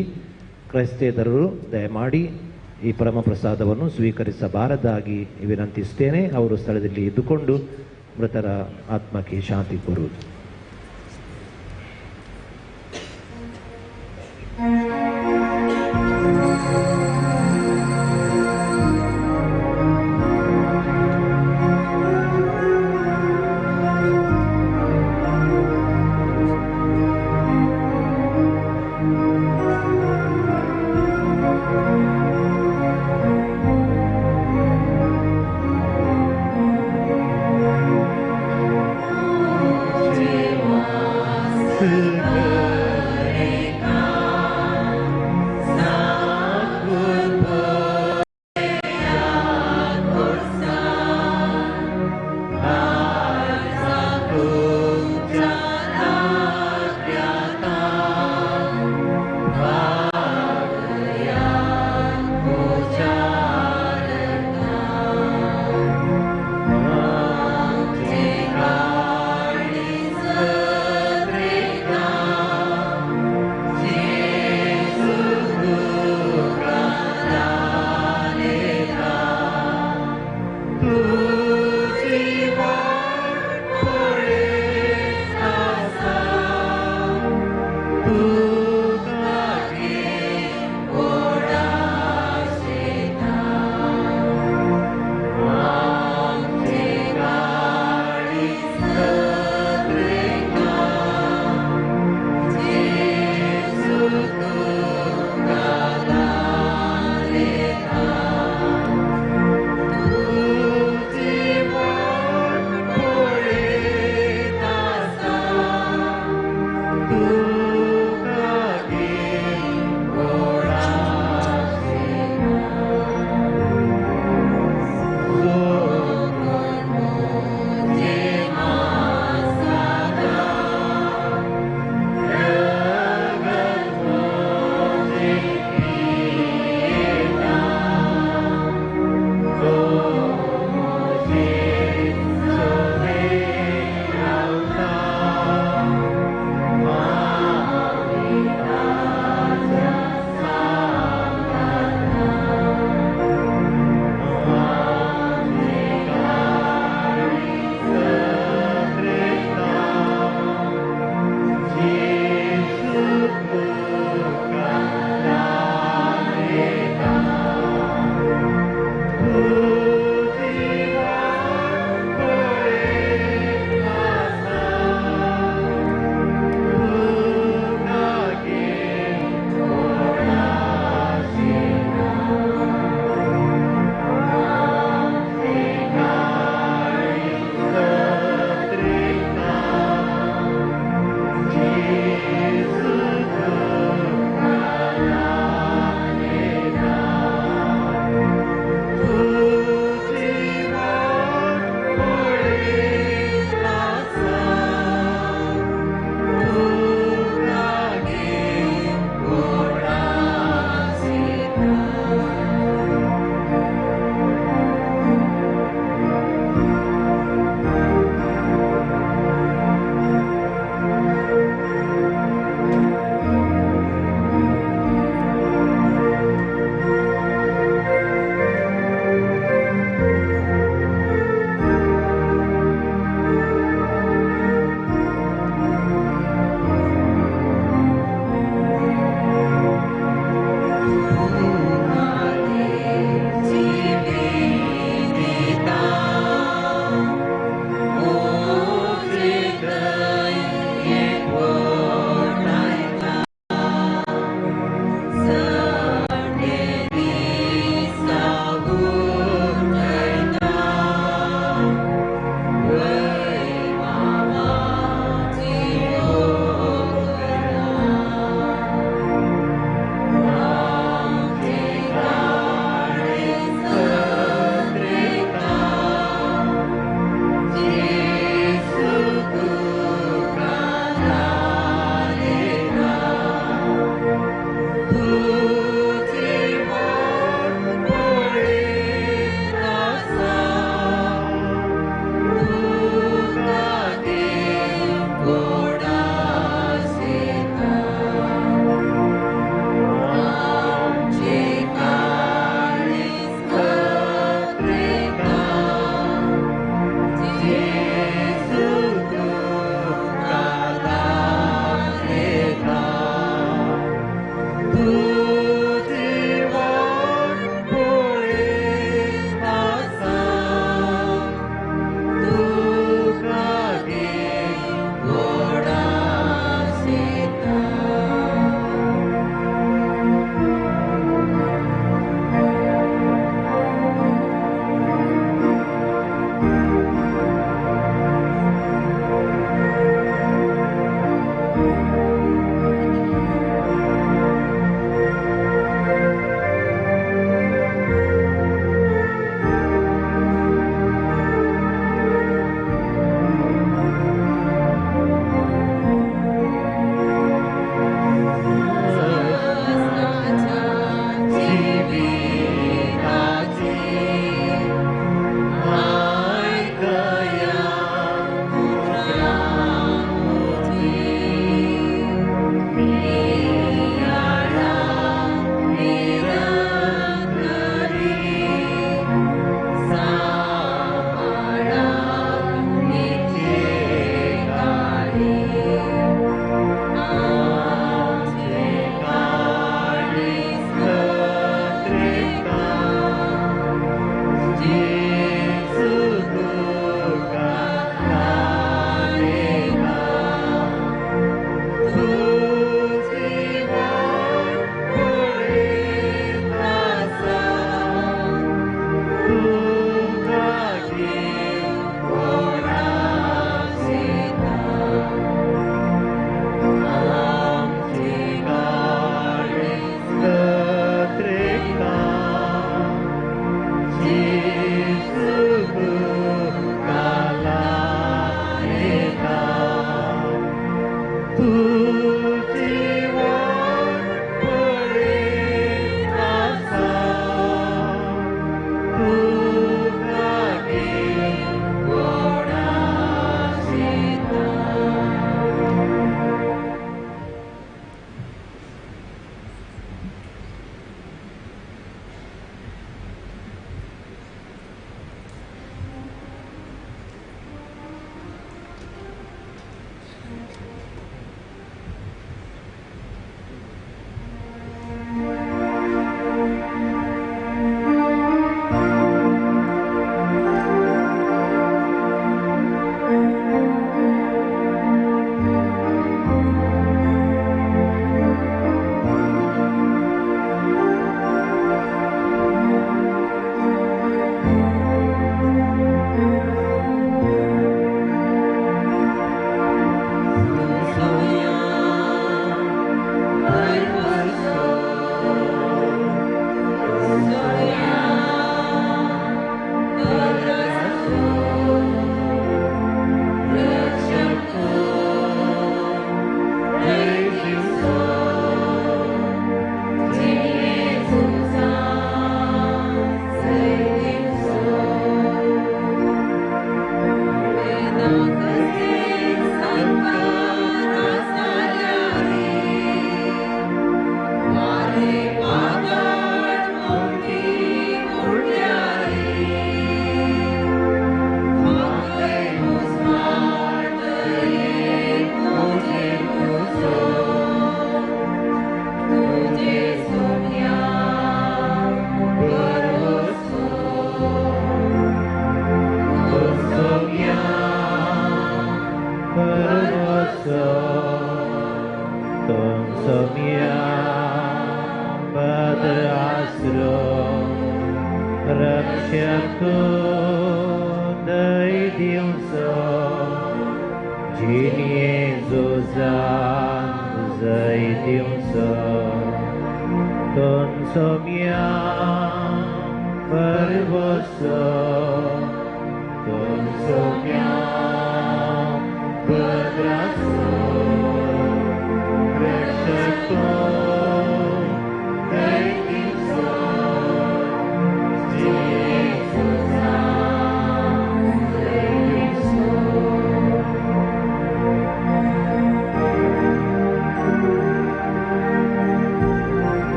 ಕ್ರೈಸ್ತೇತರರು ದಯಮಾಡಿ ಈ ಪರಮ ಪ್ರಸಾದವನ್ನು ಸ್ವೀಕರಿಸಬಾರದಾಗಿ ವಿನಂತಿಸ್ತೇನೆ. ಅವರು ಸ್ಥಳದಲ್ಲಿ ಇದ್ದುಕೊಂಡು ಮೃತರ ಆತ್ಮಕ್ಕೆ ಶಾಂತಿ ಕೋರುವುದು. Amen. तुजी वाट पळयत आसा, तुका घेवन उडास येता. जिविताची आयकया उतरां तुजीं, नियाळा निरंतरी, सांबाळा नित्यकाळी. आमचें काळीज कत्रेता, जेजू तुका लायता. तुजी वाट पळयत आसा, तुका घेवन उडास येता. आमचें काळीज कत्रेता, जेजू तुका लायता. तुजी वाट पळयत आसा, तुका घेवन उडास येता.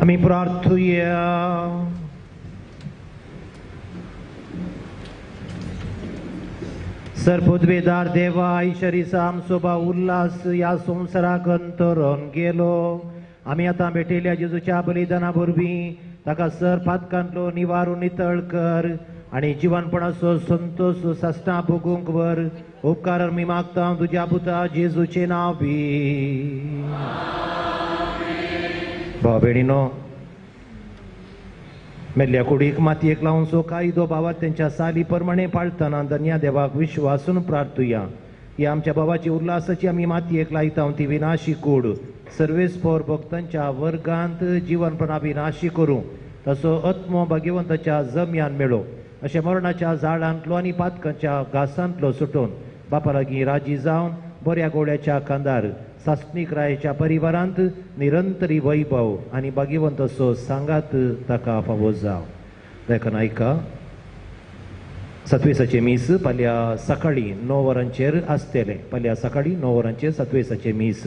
आमी प्रार्थुया. सरपदवेदार देवा ईश्वरीचा आमचो भाव उल्हास ह्या संवसाराक अंतरून गेलो. आमी आतां भेटिल्ल्या जेजूच्या बलिदाना वरवीं ताका सर पातकांतलो निवारून नितळ कर आनी जिवनपणाचो संतोष सासणां भोगूंक वर. उपकार आमी मागता तुज्या पुता जेजूचें नांव बी. भाव भयणीनो, मेल्ल्या कुडीक मातयेक लावचो कायदो भावात तेंच्या साली प्रमाणे पाळतना धन्या देवाक विश्वासून प्रार्थुया. ही आमच्या भावाची उल्हासाची आमी मातयेक लायता ती विनाशी कूड सर्वेस्पोर भक्तांच्या वर्गांत जिवनपणा विनाशी करूं तसो आत्मो भाग्यवंताच्या जमयान मेळो. अशें मरणाच्या झाडांतलो आनी पातकांच्या घासांतलो सुटून बापा लागीं राजी जावन बऱ्या गोळ्याच्या खांदार सासणीक रायाच्या परिवारांत निरंतरी वैभव आनी भाग्यवंत असो सांगात ताका फावो जावं. देखून आयका, सातवेसाचें मीस फाल्यां सकाळीं 9 वरांचेर आसतलें. फाल्यां सकाळीं 9 वरांचेर सातवेसाचें मीस.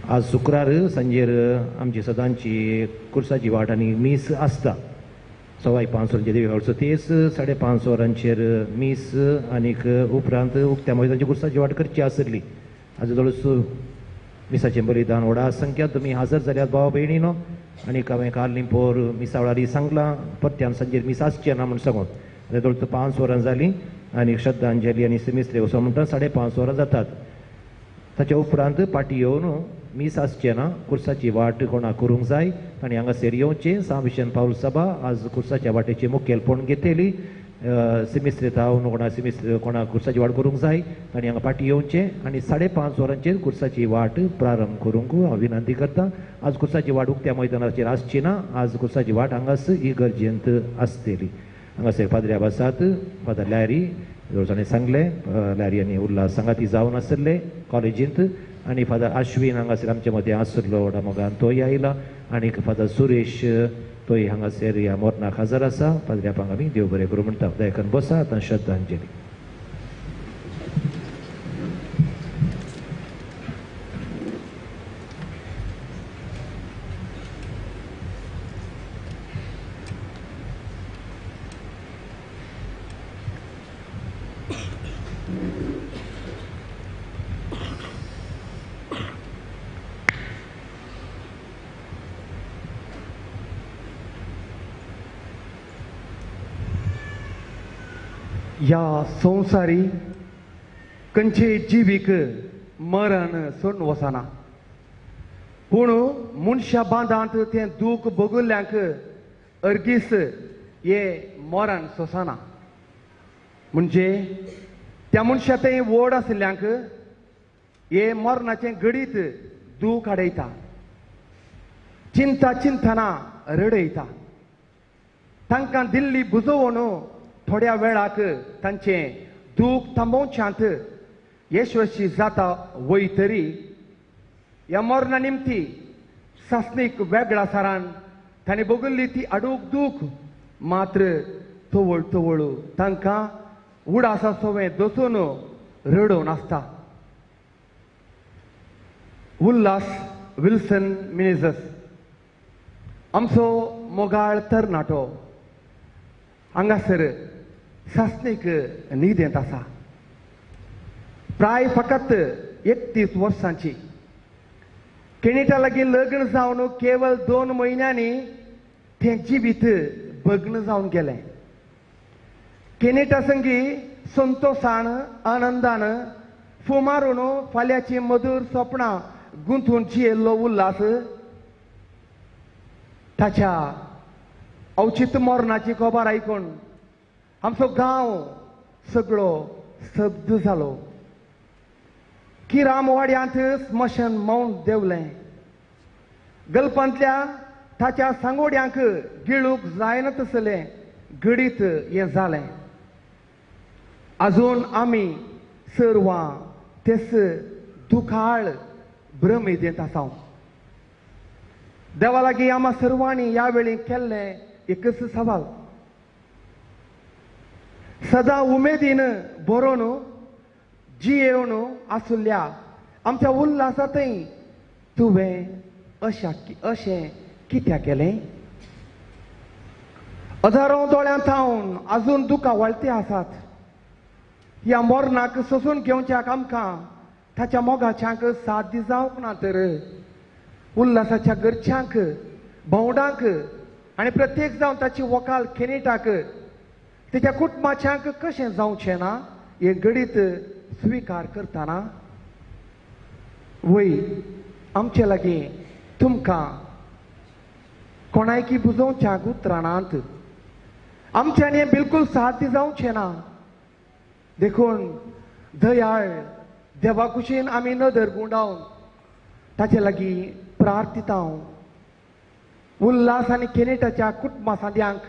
आज शुक्रार सांजेर आमची सदांची कुर्साची वाट आनी मीस आसता. 5:15 वरांचेर देवी हाडचो तेस, 5:30 वरांचेर मीस आनीक उपरांत उक्त्या मैदानाची कुर्साची वाट करची आसली. आज जवळ मिसाचें बलिदान व्हडा संख्या तुमी हजर जाल्यात भाव भयणीनो. आनीक हांवें काल निपोर मिसा वेळार सांगलां परत्यान सांजेर मीस आसचें ना म्हूण सांगून. आतां जवळ 5 वरां जालीं आनी श्रद्धांजली आनी सिमिस्त्रे वचो म्हणटा 5:30 वरां जातात. ताच्या उपरांत पाटी येवन मीस आसचें ना. कुर्साची वाट कोणाक करूंक जाय ताणें हांगासर येवचें. सांव विशेन पावल सभा आज कुर्साच्या वाटेचें मुखेलपण घेतली. सिमिस्त्रे थावन कोणा सिमिस्त्र कोणाक कुर्साची वाट करूंक जाय ताणें हांगा पाटी येवचें आनी 5:30 वरांचेर कुर्साची वाट प्रारंभ करूंक हांव विनंती करता. आज कुर्साची वाट उक्त्या मैदानाचेर आसची ना. आज कुर्साची वाट हांगास इगर्जेंत आसतली. हांगासर पाद्र्याब आसात, फादर लॅरी ताणें सांगलें, लॅरी आनी उल्हास सांगाती जावन आसले कॉलेजींत. आनी फादर आश्विन हांगासर आमचे मदें आसलो व्हडा मोगान तोय आयला. आनी फादर सुरेश तोय हांगासर ह्या मोरनाक हजर आसा. पाद्र्यापांक आमी देव बरें करूं म्हणटा. दयाकन बसा. आतां श्रद्धांजली. ह्या संवसारी खंयचे जिवीक मरण सोडून वचना, पूण मनशा बांदांत तें दूख भोगल्ल्यांक अर्गीस हे मरण सोंसना. म्हणजे त्या मनशा तें व्हड आशिल्ल्यांक हे मरणाचें घडीत दूख हाडयता, चिंता चिंतना रडयता. तांकां दिल्ली बुजोवन थोड्या वेळाक तांचें दूख थांबोवच्यांत यशस्वी जाता वय तरी ह्या मरणा निमती सासणीक वेगळा सारान तांणी भोगल्ली ती अडूक दूख मात्र तवळ तवळ तांकां उडासा सवें दसून रडोवन आसता. उल्हास विल्सन मिनेझस आमचो मोगाळ तरणाटो हांगासर सासणीक न्हिदेंत आसा. प्राय फकत 31 वर्सांची. केणिटा लागीं लग्न जावन केवल 2 म्हयन्यांनी तें जिवीत भग्न जावन गेलें. केणिटा संगी संतोशान आनंदान फुमारून फाल्यांची मधूर सपनां गुंथून जियेल्लो उल्हास ताच्या अवचीत मरणाची खबर आयकून आमचो गांव सगळो स्तब्ध जालो. किरामवाड्यांत स्मशान मावन देंवलें. गल्पांतल्या ताच्या सांगोड्यांक गिळूंक जायना तसलें घडीत हें जालें. अजून आमी सर्वां तेच दुखाळ भ्रमेदेंत आसा. देवा लागीं आमा सर्वांनी ह्या वेळी केल्लें एकच सवाल, सदां उमेदीन बरोवन जियेवन आसुल्ल्या आमच्या उल्हासांतय तुवें अशें कित्याक केलें? हजारो दोळ्यां थावन अजून दुकां वळते आसात. ह्या मरणाक सोसून घेवच्याक आमकां ताच्या मोगाच्यांक साध्य जावंक ना तर उल्हासाच्या घरच्यांक, भोंवडांक आनी प्रत्येक जावन ताची वकाल खेनिटाक तेच्या कुटुंबाच्यांक कशें जावचें ना हें घडीत स्विकार करतना वय आमचे लागीं तुमकां कोणायकी बुजोवच्याक उतरां नात. आमच्यान हें बिलकूल साध्य जावचें ना. देखून दयाळ देवा कुशीन आमी नदर गुंडावन ताचे लागीं प्रार्थिता. उल्हास आनी केनेटाच्या कुटुंबा सांद्यांक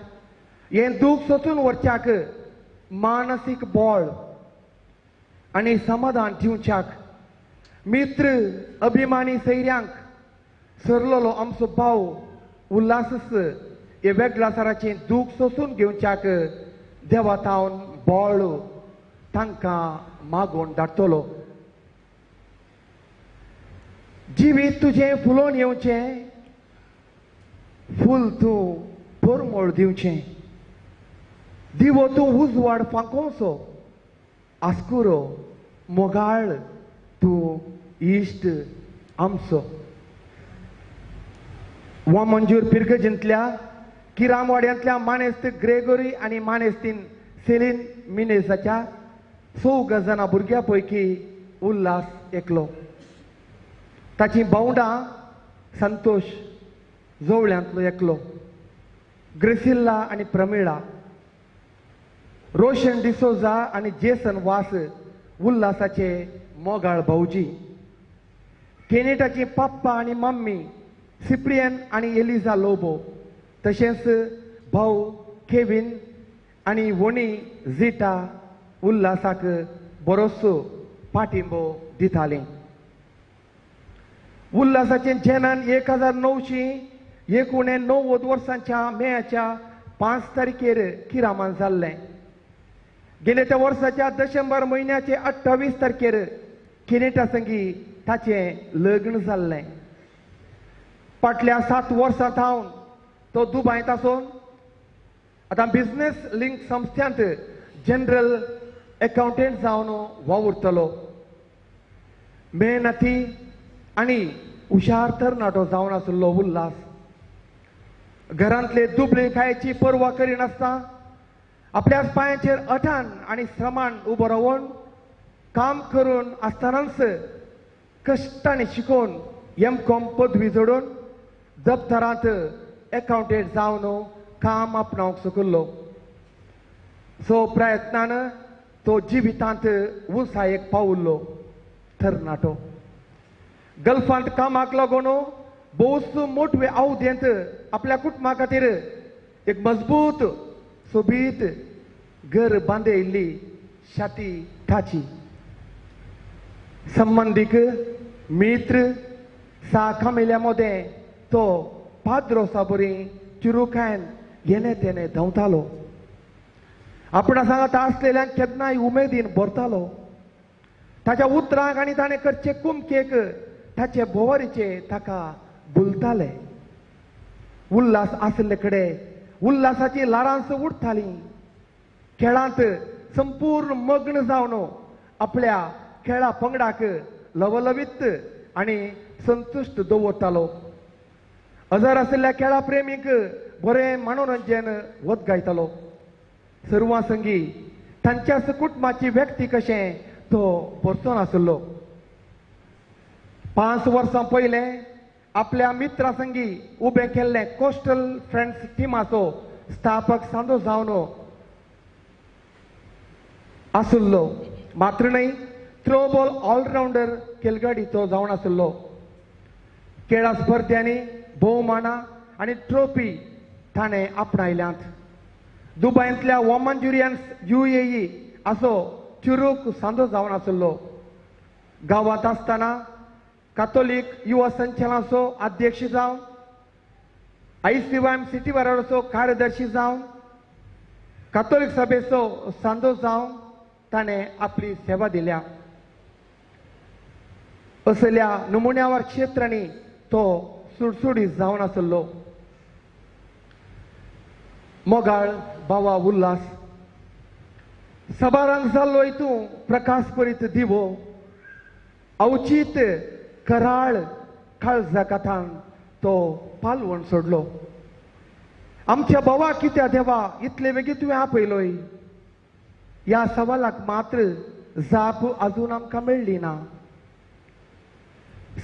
हें दूख सोसून व्हरच्याक मानसीक बळ आनी समाधान दिवच्याक मित्र अभिमानी सैऱ्यांक सरलेलो आमचो भाव उल्हासच हे वेगळासाराचें दूख सोसून घेवच्याक देवा थावन बळ तांकां मागून धाडटलो. जिवीत तुजें फुलोवन येवचें, फूल तूं परमळ दिवचें, दिवो तूं उजवाड फांकोवचो, आस्कुरो मोगाळ तूं इश्ट आमचो. वामंजूर पिरगजींतल्या किरामवाड्यांतल्या मानेस्त ग्रेगोरी आनी मानेस्तीन सेलीन मिनेजाच्या 4 जाणां भुरग्यां पैकी उल्हास एकलो. ताची भावंडां संतोष जोवळ्यांतलो एकलो, ग्रेसिल्ला आनी प्रमिळा, रोशन डिसोजा आनी जेसन वास उल्हासाचे मोगाळ भाऊजी, केनेटाची पप्पा आनी मम्मी सिप्रियन आनी एलिजा लोबो, तशेंच भाऊ केविन आनी वणी झिटा उल्हासाक बरोसो पाठिंबो दिताले. उल्हासाचें जनन 1989 वर्सांच्या मेच्या 5 तारखेर किरामान जाल्लें. गेल्या त्या वर्साच्या दशंबर म्हयन्याचे 28 तारखेर केनेटा संगी ताचें लग्न जाल्लें. फाटल्या 7 वर्सां थावन तो दुबायत आसून आतां बिझनेस लिंक संस्थ्यांत जनरल एकाउंटंट जावन वावुरतलो. मेहनती आनी हुशार तरणाटो जावन आशिल्लो उल्हास घरांतले दुबळे खायची पर्वा करिनासतना आपल्याच पांयाचेर अठान आनी श्रमान उबो रावन काम करून आसतनाच कश्टांनी शिकून एम.कॉम पदवी जोडून दप्तरांत एकाउंटंट जावन काम आपणावंक शकलो. सो प्रयत्नान तो जिवितांत उंचायेक पावल्लो तरणाटो. गल्फांत कामाक लागून भोवच मोटवे आवदेंत आपल्या कुटुंबा खातीर एक मजबूत सोबीत घर बांदयिल्ली शाती ताची. संबंदीक मित्र साखामेल्या मदें तो पाद्रोसा बरी चिरुखायन येणे तेणे धांवतालो. आपणा सांगात आसलेल्यांक केन्नाय उमेदीन भरतालो. ताच्या उतरांक आनी ताणें करचे कुमकेक ताचे भोंवरीचे ताका भुलताले. उल्हास आशिल्ले कडेन उल्हासाची ल्हारांस उडटालीं. खेळांत संपूर्ण मग्न जावन आपल्या खेळा पंगडाक लवलवीत आनी संतुश्ट दवरतालो. हजर आशिल्ल्या खेळा प्रेमीक बरें मनोरंजन वत गायतालो. सर्वां संगी तांच्याच कुटुंबाची व्यक्ती कशें तो भरसोन आशिल्लो. 5 वर्सां पयलें आपल्या मित्रा संगी उबें केल्लें कोस्टल फ्रेंड्स टिमाचो स्थापक सांदो जावन आशिल्लो. मात्र न्हय थ्रोबॉल ऑलरावंडर खेळगडी तो जावन आशिल्लो. खेळा स्पर्ध्यांनी भोवमानां आनी ट्रॉफी ताणें आपणायल्यात. दुबायंतल्या वॉमंजुरियन्स UAE असो चुरूक सांदो जावन आशिल्लो. गांवांत आसतना कातोलीक युवा संचालनाचो अध्यक्ष जावन ICYM city वाराचो कार्यदर्शी जावन कातोलीक सभेचो सांदो जावन ताणें आपली सेवा दिल्या. असल्या नमुन्यावर क्षेत्रांनी तो सुडसुडीत जावन आसलो. मोगाळ बावा उल्हास सबारांक जाल्लोय तूं प्रकाश परीत दिवो अवचीत कराळ काळजा कथान तो पालवण सोडलो. आमच्या भावा कित्या देवा इतले वेगीं तुवें आपयलोय ह्या सवालाक मात्र जाप अजून आमकां मेळ्ळी ना.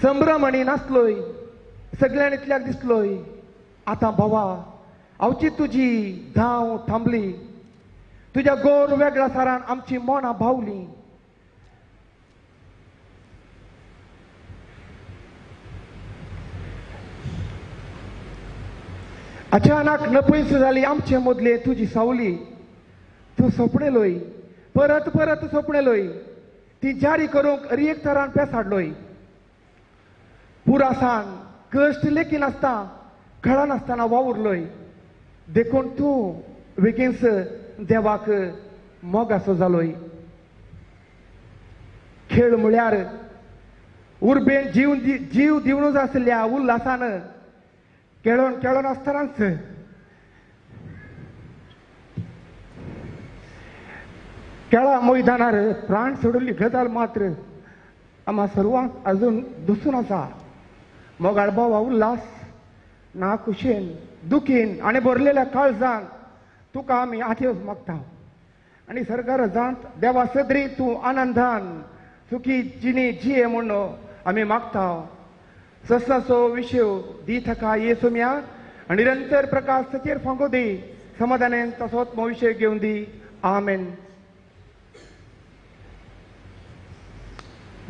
संभ्रम आनी नासलोय सगळ्यान इतल्याक दिसलोय आतां भावा आवची तुजी धांव थांबली तुज्या गोर वेगळ्या सारान आमची मनां भावली. अचानक नपयस जाली आमचे मदले तुजी सावली तूं सोंपणेलोय परत परत सोंपणेलोय ती जारी करूंक एक तरान पेसाडलोय. पुरासान कश्ट लेखी नासता कळनासतना वावुरलोय देखून तूं बेगीनच देवाक मोगासो जालोय. खेळ म्हळ्यार उर्बेन जीव जीव दिवनूच आसल्या उल्हासान खेळोन खेळोन आसतनाच खेळा मैदानार प्राण सोडिल्ली गजाल मात्र आम्हा सर्वांक अजून दुसून आसा. मोगाळ बाबा उल्हास ना खुशेन दुखीन आनी भरलेल्या काळजान तुका आमी आठेवस मागता आनी सरकार जात देवा सदरी तूं आनंदान सुखी जिणी जिये म्हूण आमी मागता. ससाचो विशय दी थका ये सोम्या आनी निरंतर प्रकाश ताचेर फांको दी समाधानान तसोच विशय घेवन दी. आमेन.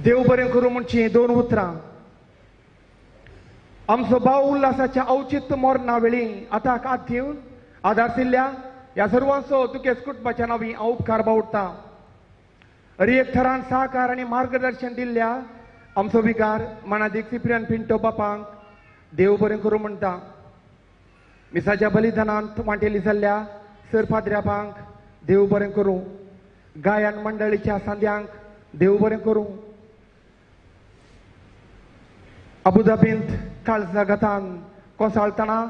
देव बरें करूं म्हणची दोन उतरां. आमचो भाव उल्हासाच्या अवचित मरणा वेळी आतां हात दिवन आदारशिल्ल्या ह्या सर्वांचो तुकेच कुटुंबाच्या नांवी हांव उपकार बावडटा. एक थरान सहकार आनी मार्गदर्शन दिल्ल्या आमचो विकार मानादीक सिप्रियन पिंटो बापांक देव बरें करूं म्हणटा. मिसाच्या बलिदानांत वांटेली जाल्ल्या सर पाद्र्यापांक देव बरें करूं. गायन मंडळीच्या सांद्यांक देव बरें करूं. अबुधाबींत काळजाघातान कोसळटना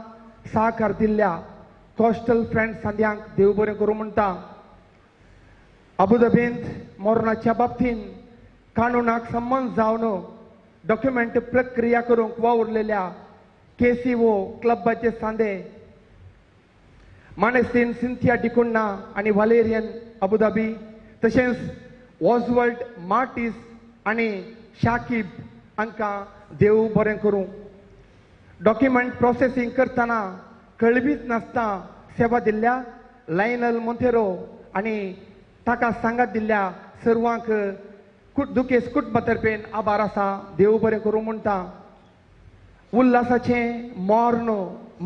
साकार दिल्ल्या कोस्टल फ्रेंड सांद्यांक देव बरें करूं म्हणटा. अबुधाबींत मरणाच्या बाबतीन कानूनाक संबंद जावन डॉक्युमेंट प्रक्रिया करूंक वावुरलेल्या केसीओ क्लबाचे सांदे मानेस्तीन सिंथिया डिकुन्ना आनी वालेरियन अबुधाबी तशेंच ऑजवर्ल्ड मार्टीस आनी शाकीब हांकां देव बरें करूं. डॉक्युमेंट प्रोसेसींग करतना कळबीच नासता सेवा दिल्ल्या लायनल मोंतेरो आनी ताका सांगात दिल्ल्या सर्वांक दुखेस कुटुंबा तर्फेन आभार आसा. देव बरें करूं म्हणटा. उल्हासाचें मर्ण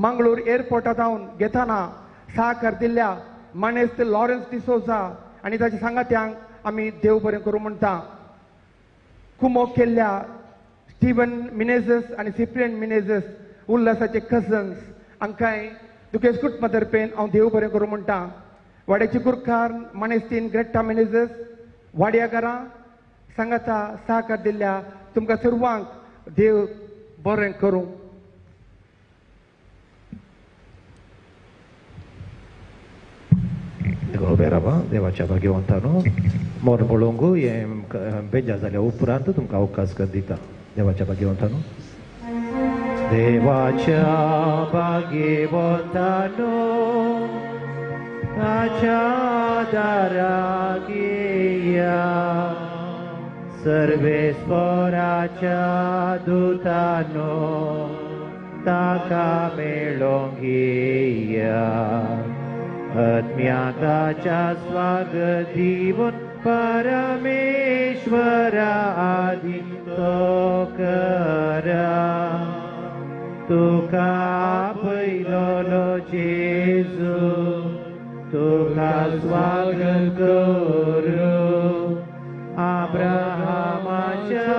मंगळूर एअरपोर्टा जावन घेतना साकार दिल्ल्या मानेस्त लॉरन्स डिसोजा आनी ताच्या सांगात्यांक आमी देव बरें करूं म्हणटा. कुमोक केल्ल्या स्टीवन मिनेजस आनी सिप्रियन मिनेजस उल्हासाचे कजन्स हांकांय दुखेस कुटुंबा तर्फेन हांव देव बरें करूं म्हणटा. वाड्याची गुरखार मानेस्तीन ग्रेट्टा मिनेजस वाड्याकारां सांगाता साकार दिल्ल्या तुमकां सर्वांक देव बरें करूं. देवाच्या भाग्यवंतानो मोर पळोवंक हें बेजार जाल्या उपरांत तुमकां अवकाश कर दिता. देवाच्या भाग्यवंतानो देवाच्या भाग्यवंतानो ताच्या दाराक येया सर्वेस्पराच्या दुतानो ताका मेळोंक येया. आत्म्याकाच्या स्वागत दिवन परमेश्वरा आदी तो करा. तुका आपयलोलो जेजू तुका स्वागत करूं. अब्राहमाच्या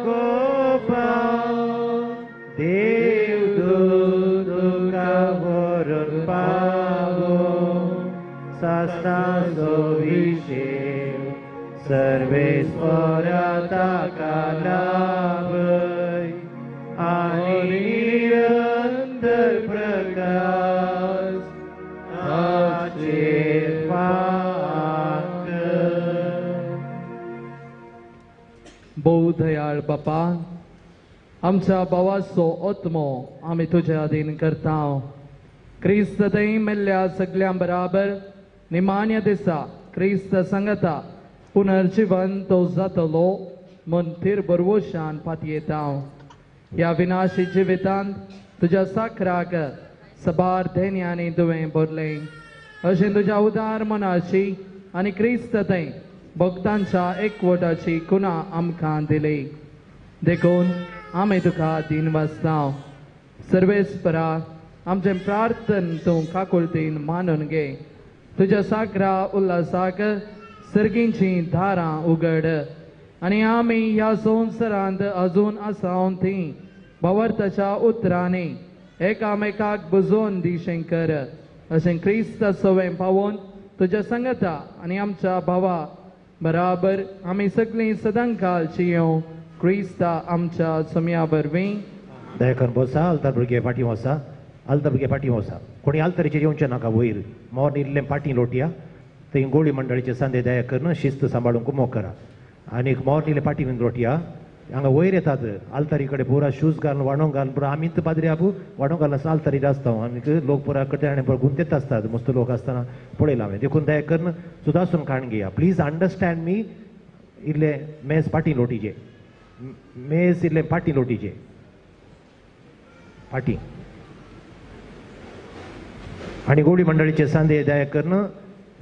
गोपा देवदूत तुका व्हरून पावो. सासणाचो विशेव सर्वेस्परा ताका लाभय आनी मोगाळ बापा, आमच्या भावाचो आत्मो आमी तुज्या अधीन करता. क्रिस्त थंय मेल्ल्या सगल्यां बराबर निमाण्या दिसा क्रिस्त सांगता पुनर्जिवन तो जातलो म्हूण थीर भरवशान पातयेता. ह्या विनाशी जिवितांत तुज्या साखराक सबार धेन्यांनी तुवें भरलें, अशें तुज्या उदार मनाची आनी क्रिस्त थंय भक्तांच्या एकवटाची कुणा आमकां दिली. देखून आमी तुका दीन वाचता. सर्वेस्परा, आमचें प्रार्थन तूं काकुळतीन मानून घे. तुज्या साकरा उल्हासाक सर्गींचीं दारां उगड आनी आमी ह्या संवसारांत अजून आसावन ती भावार्थाच्या उतरांनी एकामेकाक बुजोवन दिशें कर. अशें क्रिस्त सवें पावोवन तुज्या संगता आनी आमच्या भावा बराबर आमी सगळीं सदांकाळ जियों क्रिस्ता आमच्या सोम्या वरवीं. दयाकन बसा, आल्तार भुरगे फाटीं वसा, आल्तार भुरगे फाटीं वसा. कोणी आल्तारीचेर येवचें नाका वयर, मोर इल्लें फाटीं लोटया. थंय गोळी मंडळीचे सांदे दया करून शिस्त सांबाळूंक मोग करा. आनी मोर इल्लें फाटीं लोटया. हांगा वयर येतात आल्तारी कडेन पुरा शूज घालून वाणोंक घालून पुरा आमीच पाद्री आपू वाणोंक घालून आसतना आल्तारीर आसता आनीक लोक पुरा कट्याणी पुरा गुंतेत आसतात, मस्त लोक आसतना पळयला हांवें. देखून दया करून सुदासून काण घेया. प्लीज अंडरस्टँड मी. इल्लें मेज फाटीं लोटीचे, मेज इल्लें फाटीं लोटीचे, फाटीं. आनी गोडी मंडळीचे सांदे दया करून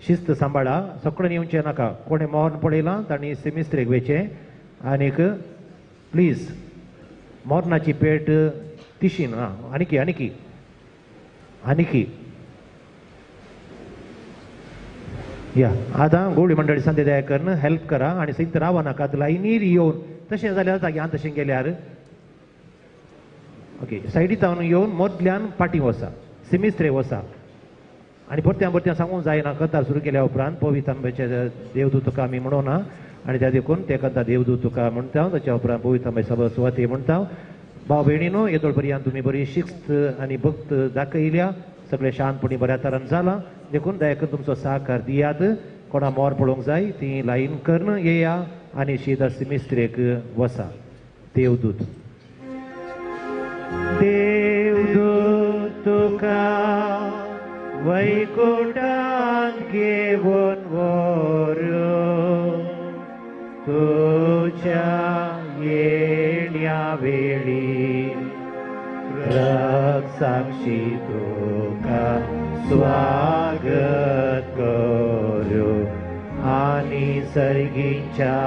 शिस्त सांबाळा. सगळें येवचें नाका. कोणें मोहन पळयलां तांणी सेमिस्त्रेक वयचें. आनीक प्लीज मोरनाची पेट तिशीन. आं, आनीकी आनीकी आनीकी या आतां गोडी मंडळी सांदे दया करून हेल्प करा आनी सैत रावा नाका लायनीर येवन. तशें जाल्यार जाग्यान तशें गेल्यार ओके सायडी तावन येवन मदल्यान फाटीं वसा, सिमिस्त्रे वसा. आनी परत्यान परत्यान सांगूंक जायना. कथा सुरू केल्या उपरांत पवित्र आंब्याचे देवदूत तुका आमी म्हणोना आनी त्या देखून ते कथा देवदूत तुका म्हणटा. ताच्या उपरांत पवित्र आंबे सभा सुवाते म्हणटा. भाव भयणीनो, येदोळ पर्यंत तुमी बरी शिस्त आनी भक्त दाखयल्या, सगळें शांतपणी बऱ्या तरान जालां. देखून दया करून तुमचो सहकार दियात. कोणा मोर पळोवंक जाय ती लायन करून येया आनी शीदा सिमिस्त्रेक वसा. देवदूत देवदूत तुका वैकुंठांत घेवन व्हरो, तुज्या येण्या वेळी रक्षाक्षी तुका स्वागत करो. आनी सर्गीच्या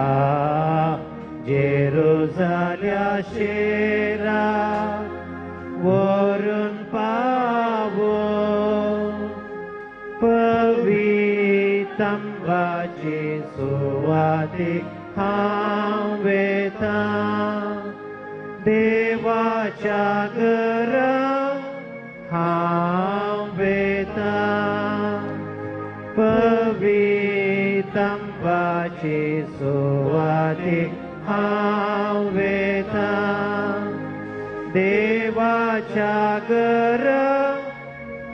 जेरुजाल्या शेरा वरून पावो पवितंबाचे सुवाते हांव वेता. देवाच्या घरा हांव वेता, पवितंबाचे सुवाते हांव वेता. देवाच्या घरा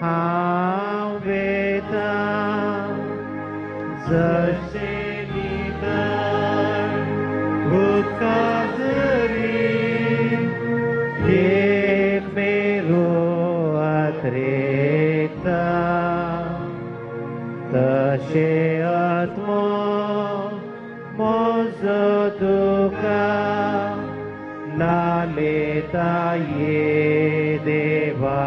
हांव वेता. जशें नितळ उदका झरी एक मेरो अत्रेकता, तशें आत्मो म्हजो तुका लालेता ये देवा.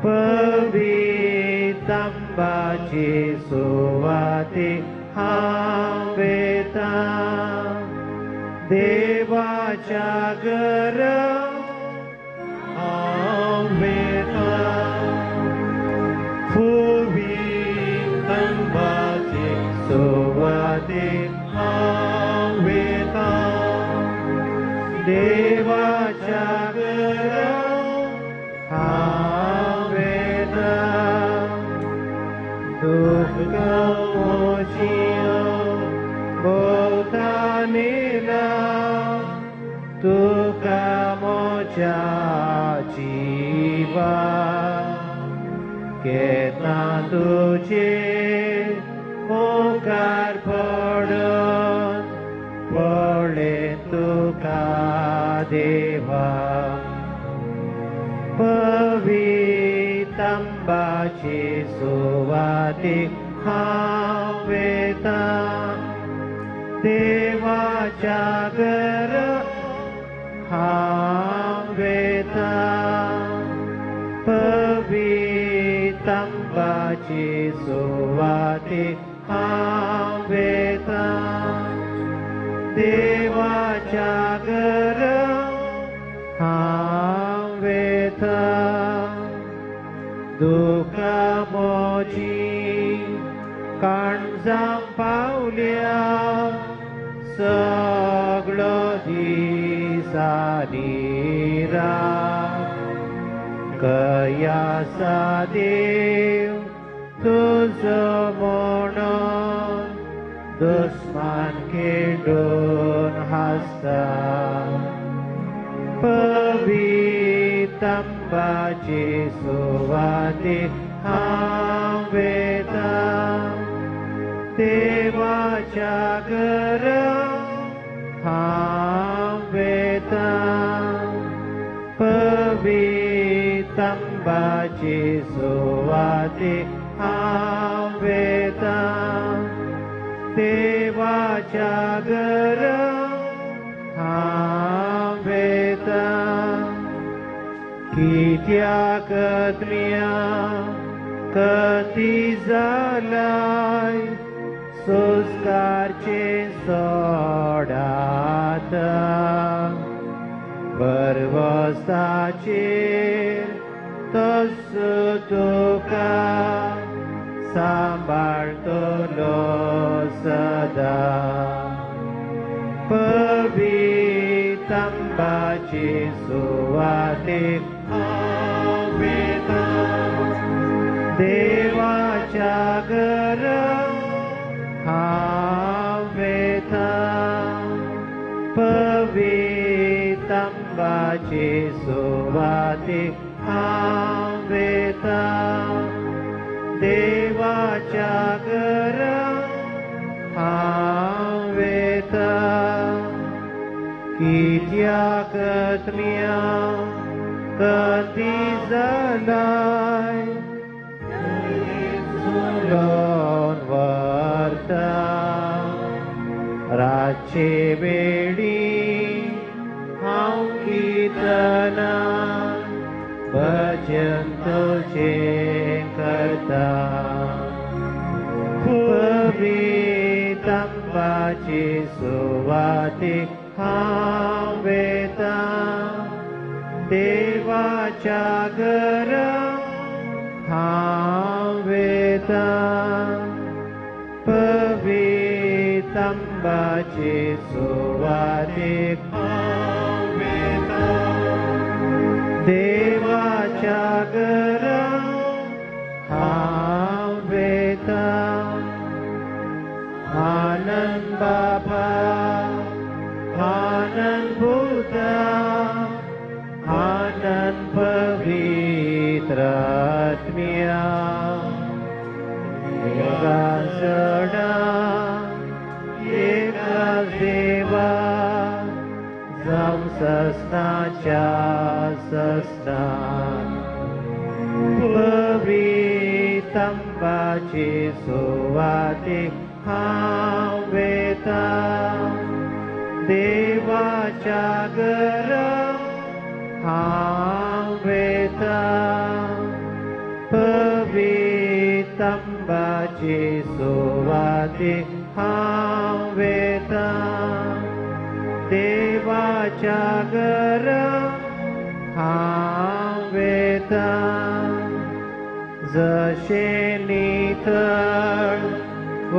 पवितंबाचे सुवाते हांव वेता, देवाच्या घरा हांव वेता. पवितंबाचे सुवाते हांव वेता, देवाच्या घरा हांव वेता. दुःखां म्हजीं भोंवतणीला तुका म्हज्या जिवा, केन्ना तुजे मुखार पडून पळयन देवा पवितंबाची सुवातीक हांव वेता देवाच्या घरा हांव वेता पवितंबाची सुवातीक हांव वेता देवाच्या घरा हांव वेता दुकां म्हजी काणजां पावल्या सगळो दीस आनी रात कयासा देव तुजो म्हणून दुस्मान खेळून हासता पवितंबाची सुवातीक हांव वेता देवाच्या घरा हांव वेता पवितंबाची सुवातीक हांव वेता देवाच्या घरा हांव वेता कित्याक तुमी कती जालाय संस्कारचे सोडात बरवसाचेर तसो तुका सांबाळतलो सदा पवितंबाची सुवातीक हांव वेता देवाच्या घरा हांव वेता पवितंबाची सुवातीक हांव वेता देवाच्या घरा हांव वेता कित्याक तुमी कती जालाय झुलोन व्हरता रातचे वेळी हांव किर्तना भजन तुजें करता पवितंबाची सुवातीक हांव वेता देवाच्या घरा हांव वेता पवितंबाची सुवातीक हांव वेता देवाच्या घरा हांव वेता आनंद बाबा आनंद भूता आनंद पवित्र आत्म्या एका जणा एका देवा जावं ससनाच्या ससना पवितंबाची सुवातीक हांव वेता देवाच्या घरा हांव वेता पवितंबाची सुवातीक हांव वेता देवाच्या घरा हांव वेता जशें नितळ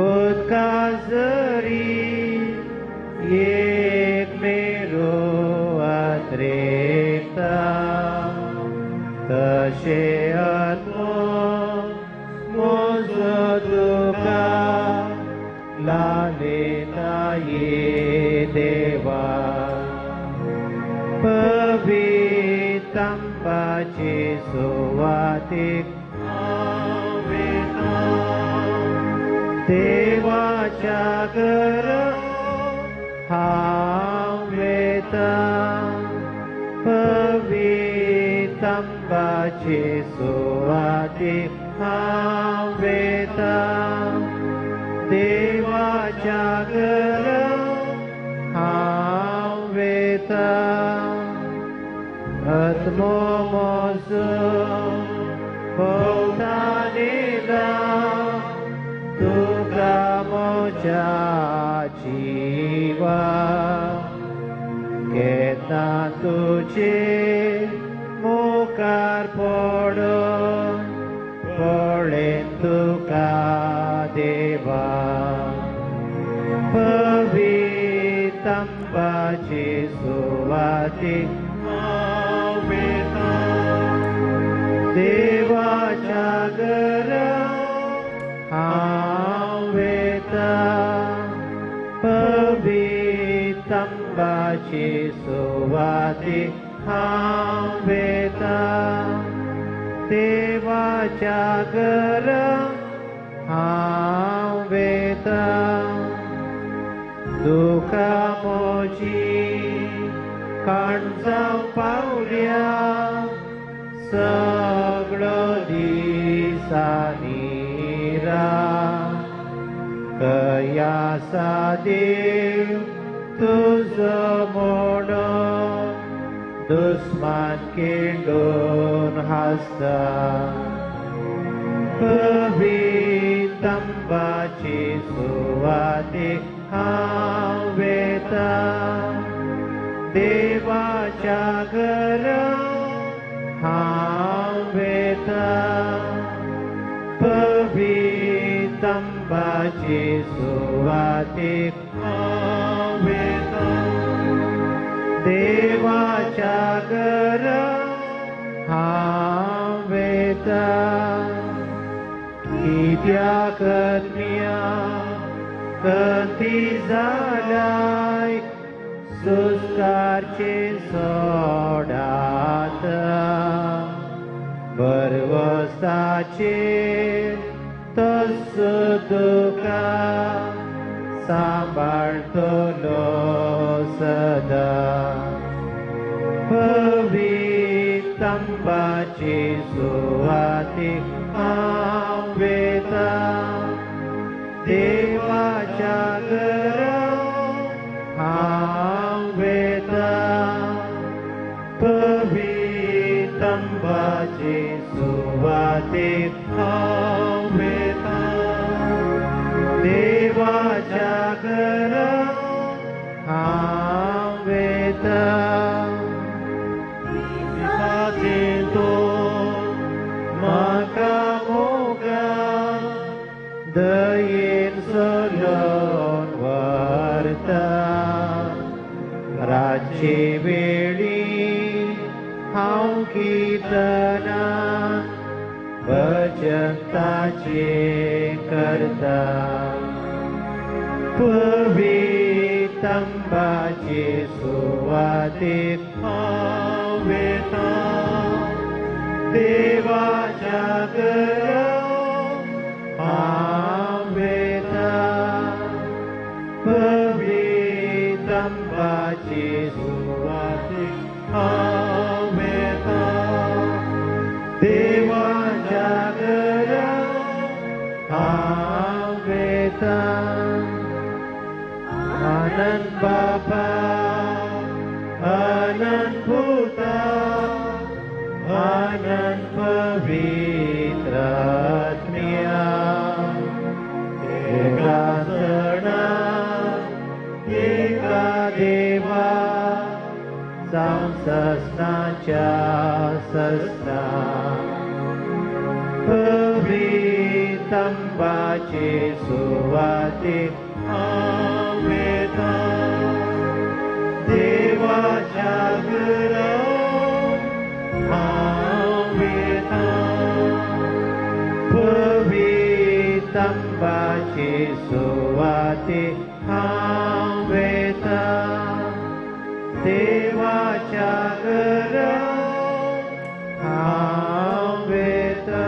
उदका जरी एक मेरो अत्रेकता तशें आत्मो म्हजो तुका लालेता ये देवा पवितंबाची सुवातीक हांव वेता देवाच्या घरा हांव वेता पवितंबाचे सुवातीक हांव वेता, देवाच्या घरा हांव वेता. आत्मो म्हजो भोंवतानिला तुका म्हज्या जिवा, केन्ना तुजे मुखार पडून पळेन तुका देवा. पवितंबाचे सुवातीक हांव वेता, देवाच्या घरा हांव वेता. पवितंबाचे सुवातीक हांव वेता, देवाच्या घरा हांव वेता. तुका म्हजी काणजां पावल्या सगळो दिसांनी रात, खंय आसा देव तुजो म्हणून दुस्मान किंडून हांसता. पवितंबाचे सुवातीक हांव वेता, देवाच्या घरा हांव वेता. पवितंबाचे सुवातीक हांव वेता, देवाच्या घरा हांव वेता. कित्याक मिया कती जालाय सुस्कारचे सोडात, बरवसाचेर तसो तुका सांबाळटलो सदां. पवितंबाचे सुवातीक हांव वेता, देवाच्या घरा हांव वेता. पवितंबाचे सुवातीक हांव वेता, देवाच्या घरा हांव वेता. म्हाका मोगा दयेन सोलोन व्हरता, रातचे वेळी हांव किर्तना भजन ताचें करता. पवितंबाचे सुवातीक हांव वेता, देवाच्या घरा हांव वेता. पवितंबाचे सुवातीक हांव वेता, देवाच्या घरा हांव वेता. आनंद बाबा आनंद पुता आनंद पवित्र आत्म्या, एका सणा एका देवा ससनाच्या ससना. पवितंबाचे सुवातीक हांव वेता, देवाच्या घरा हांव वेता. पवितंबाचे सुवातीक हांव वेता, देवाच्या घरा हांव वेता.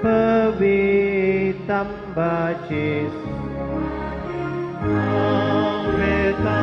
पवितंबाचे हांव वेता,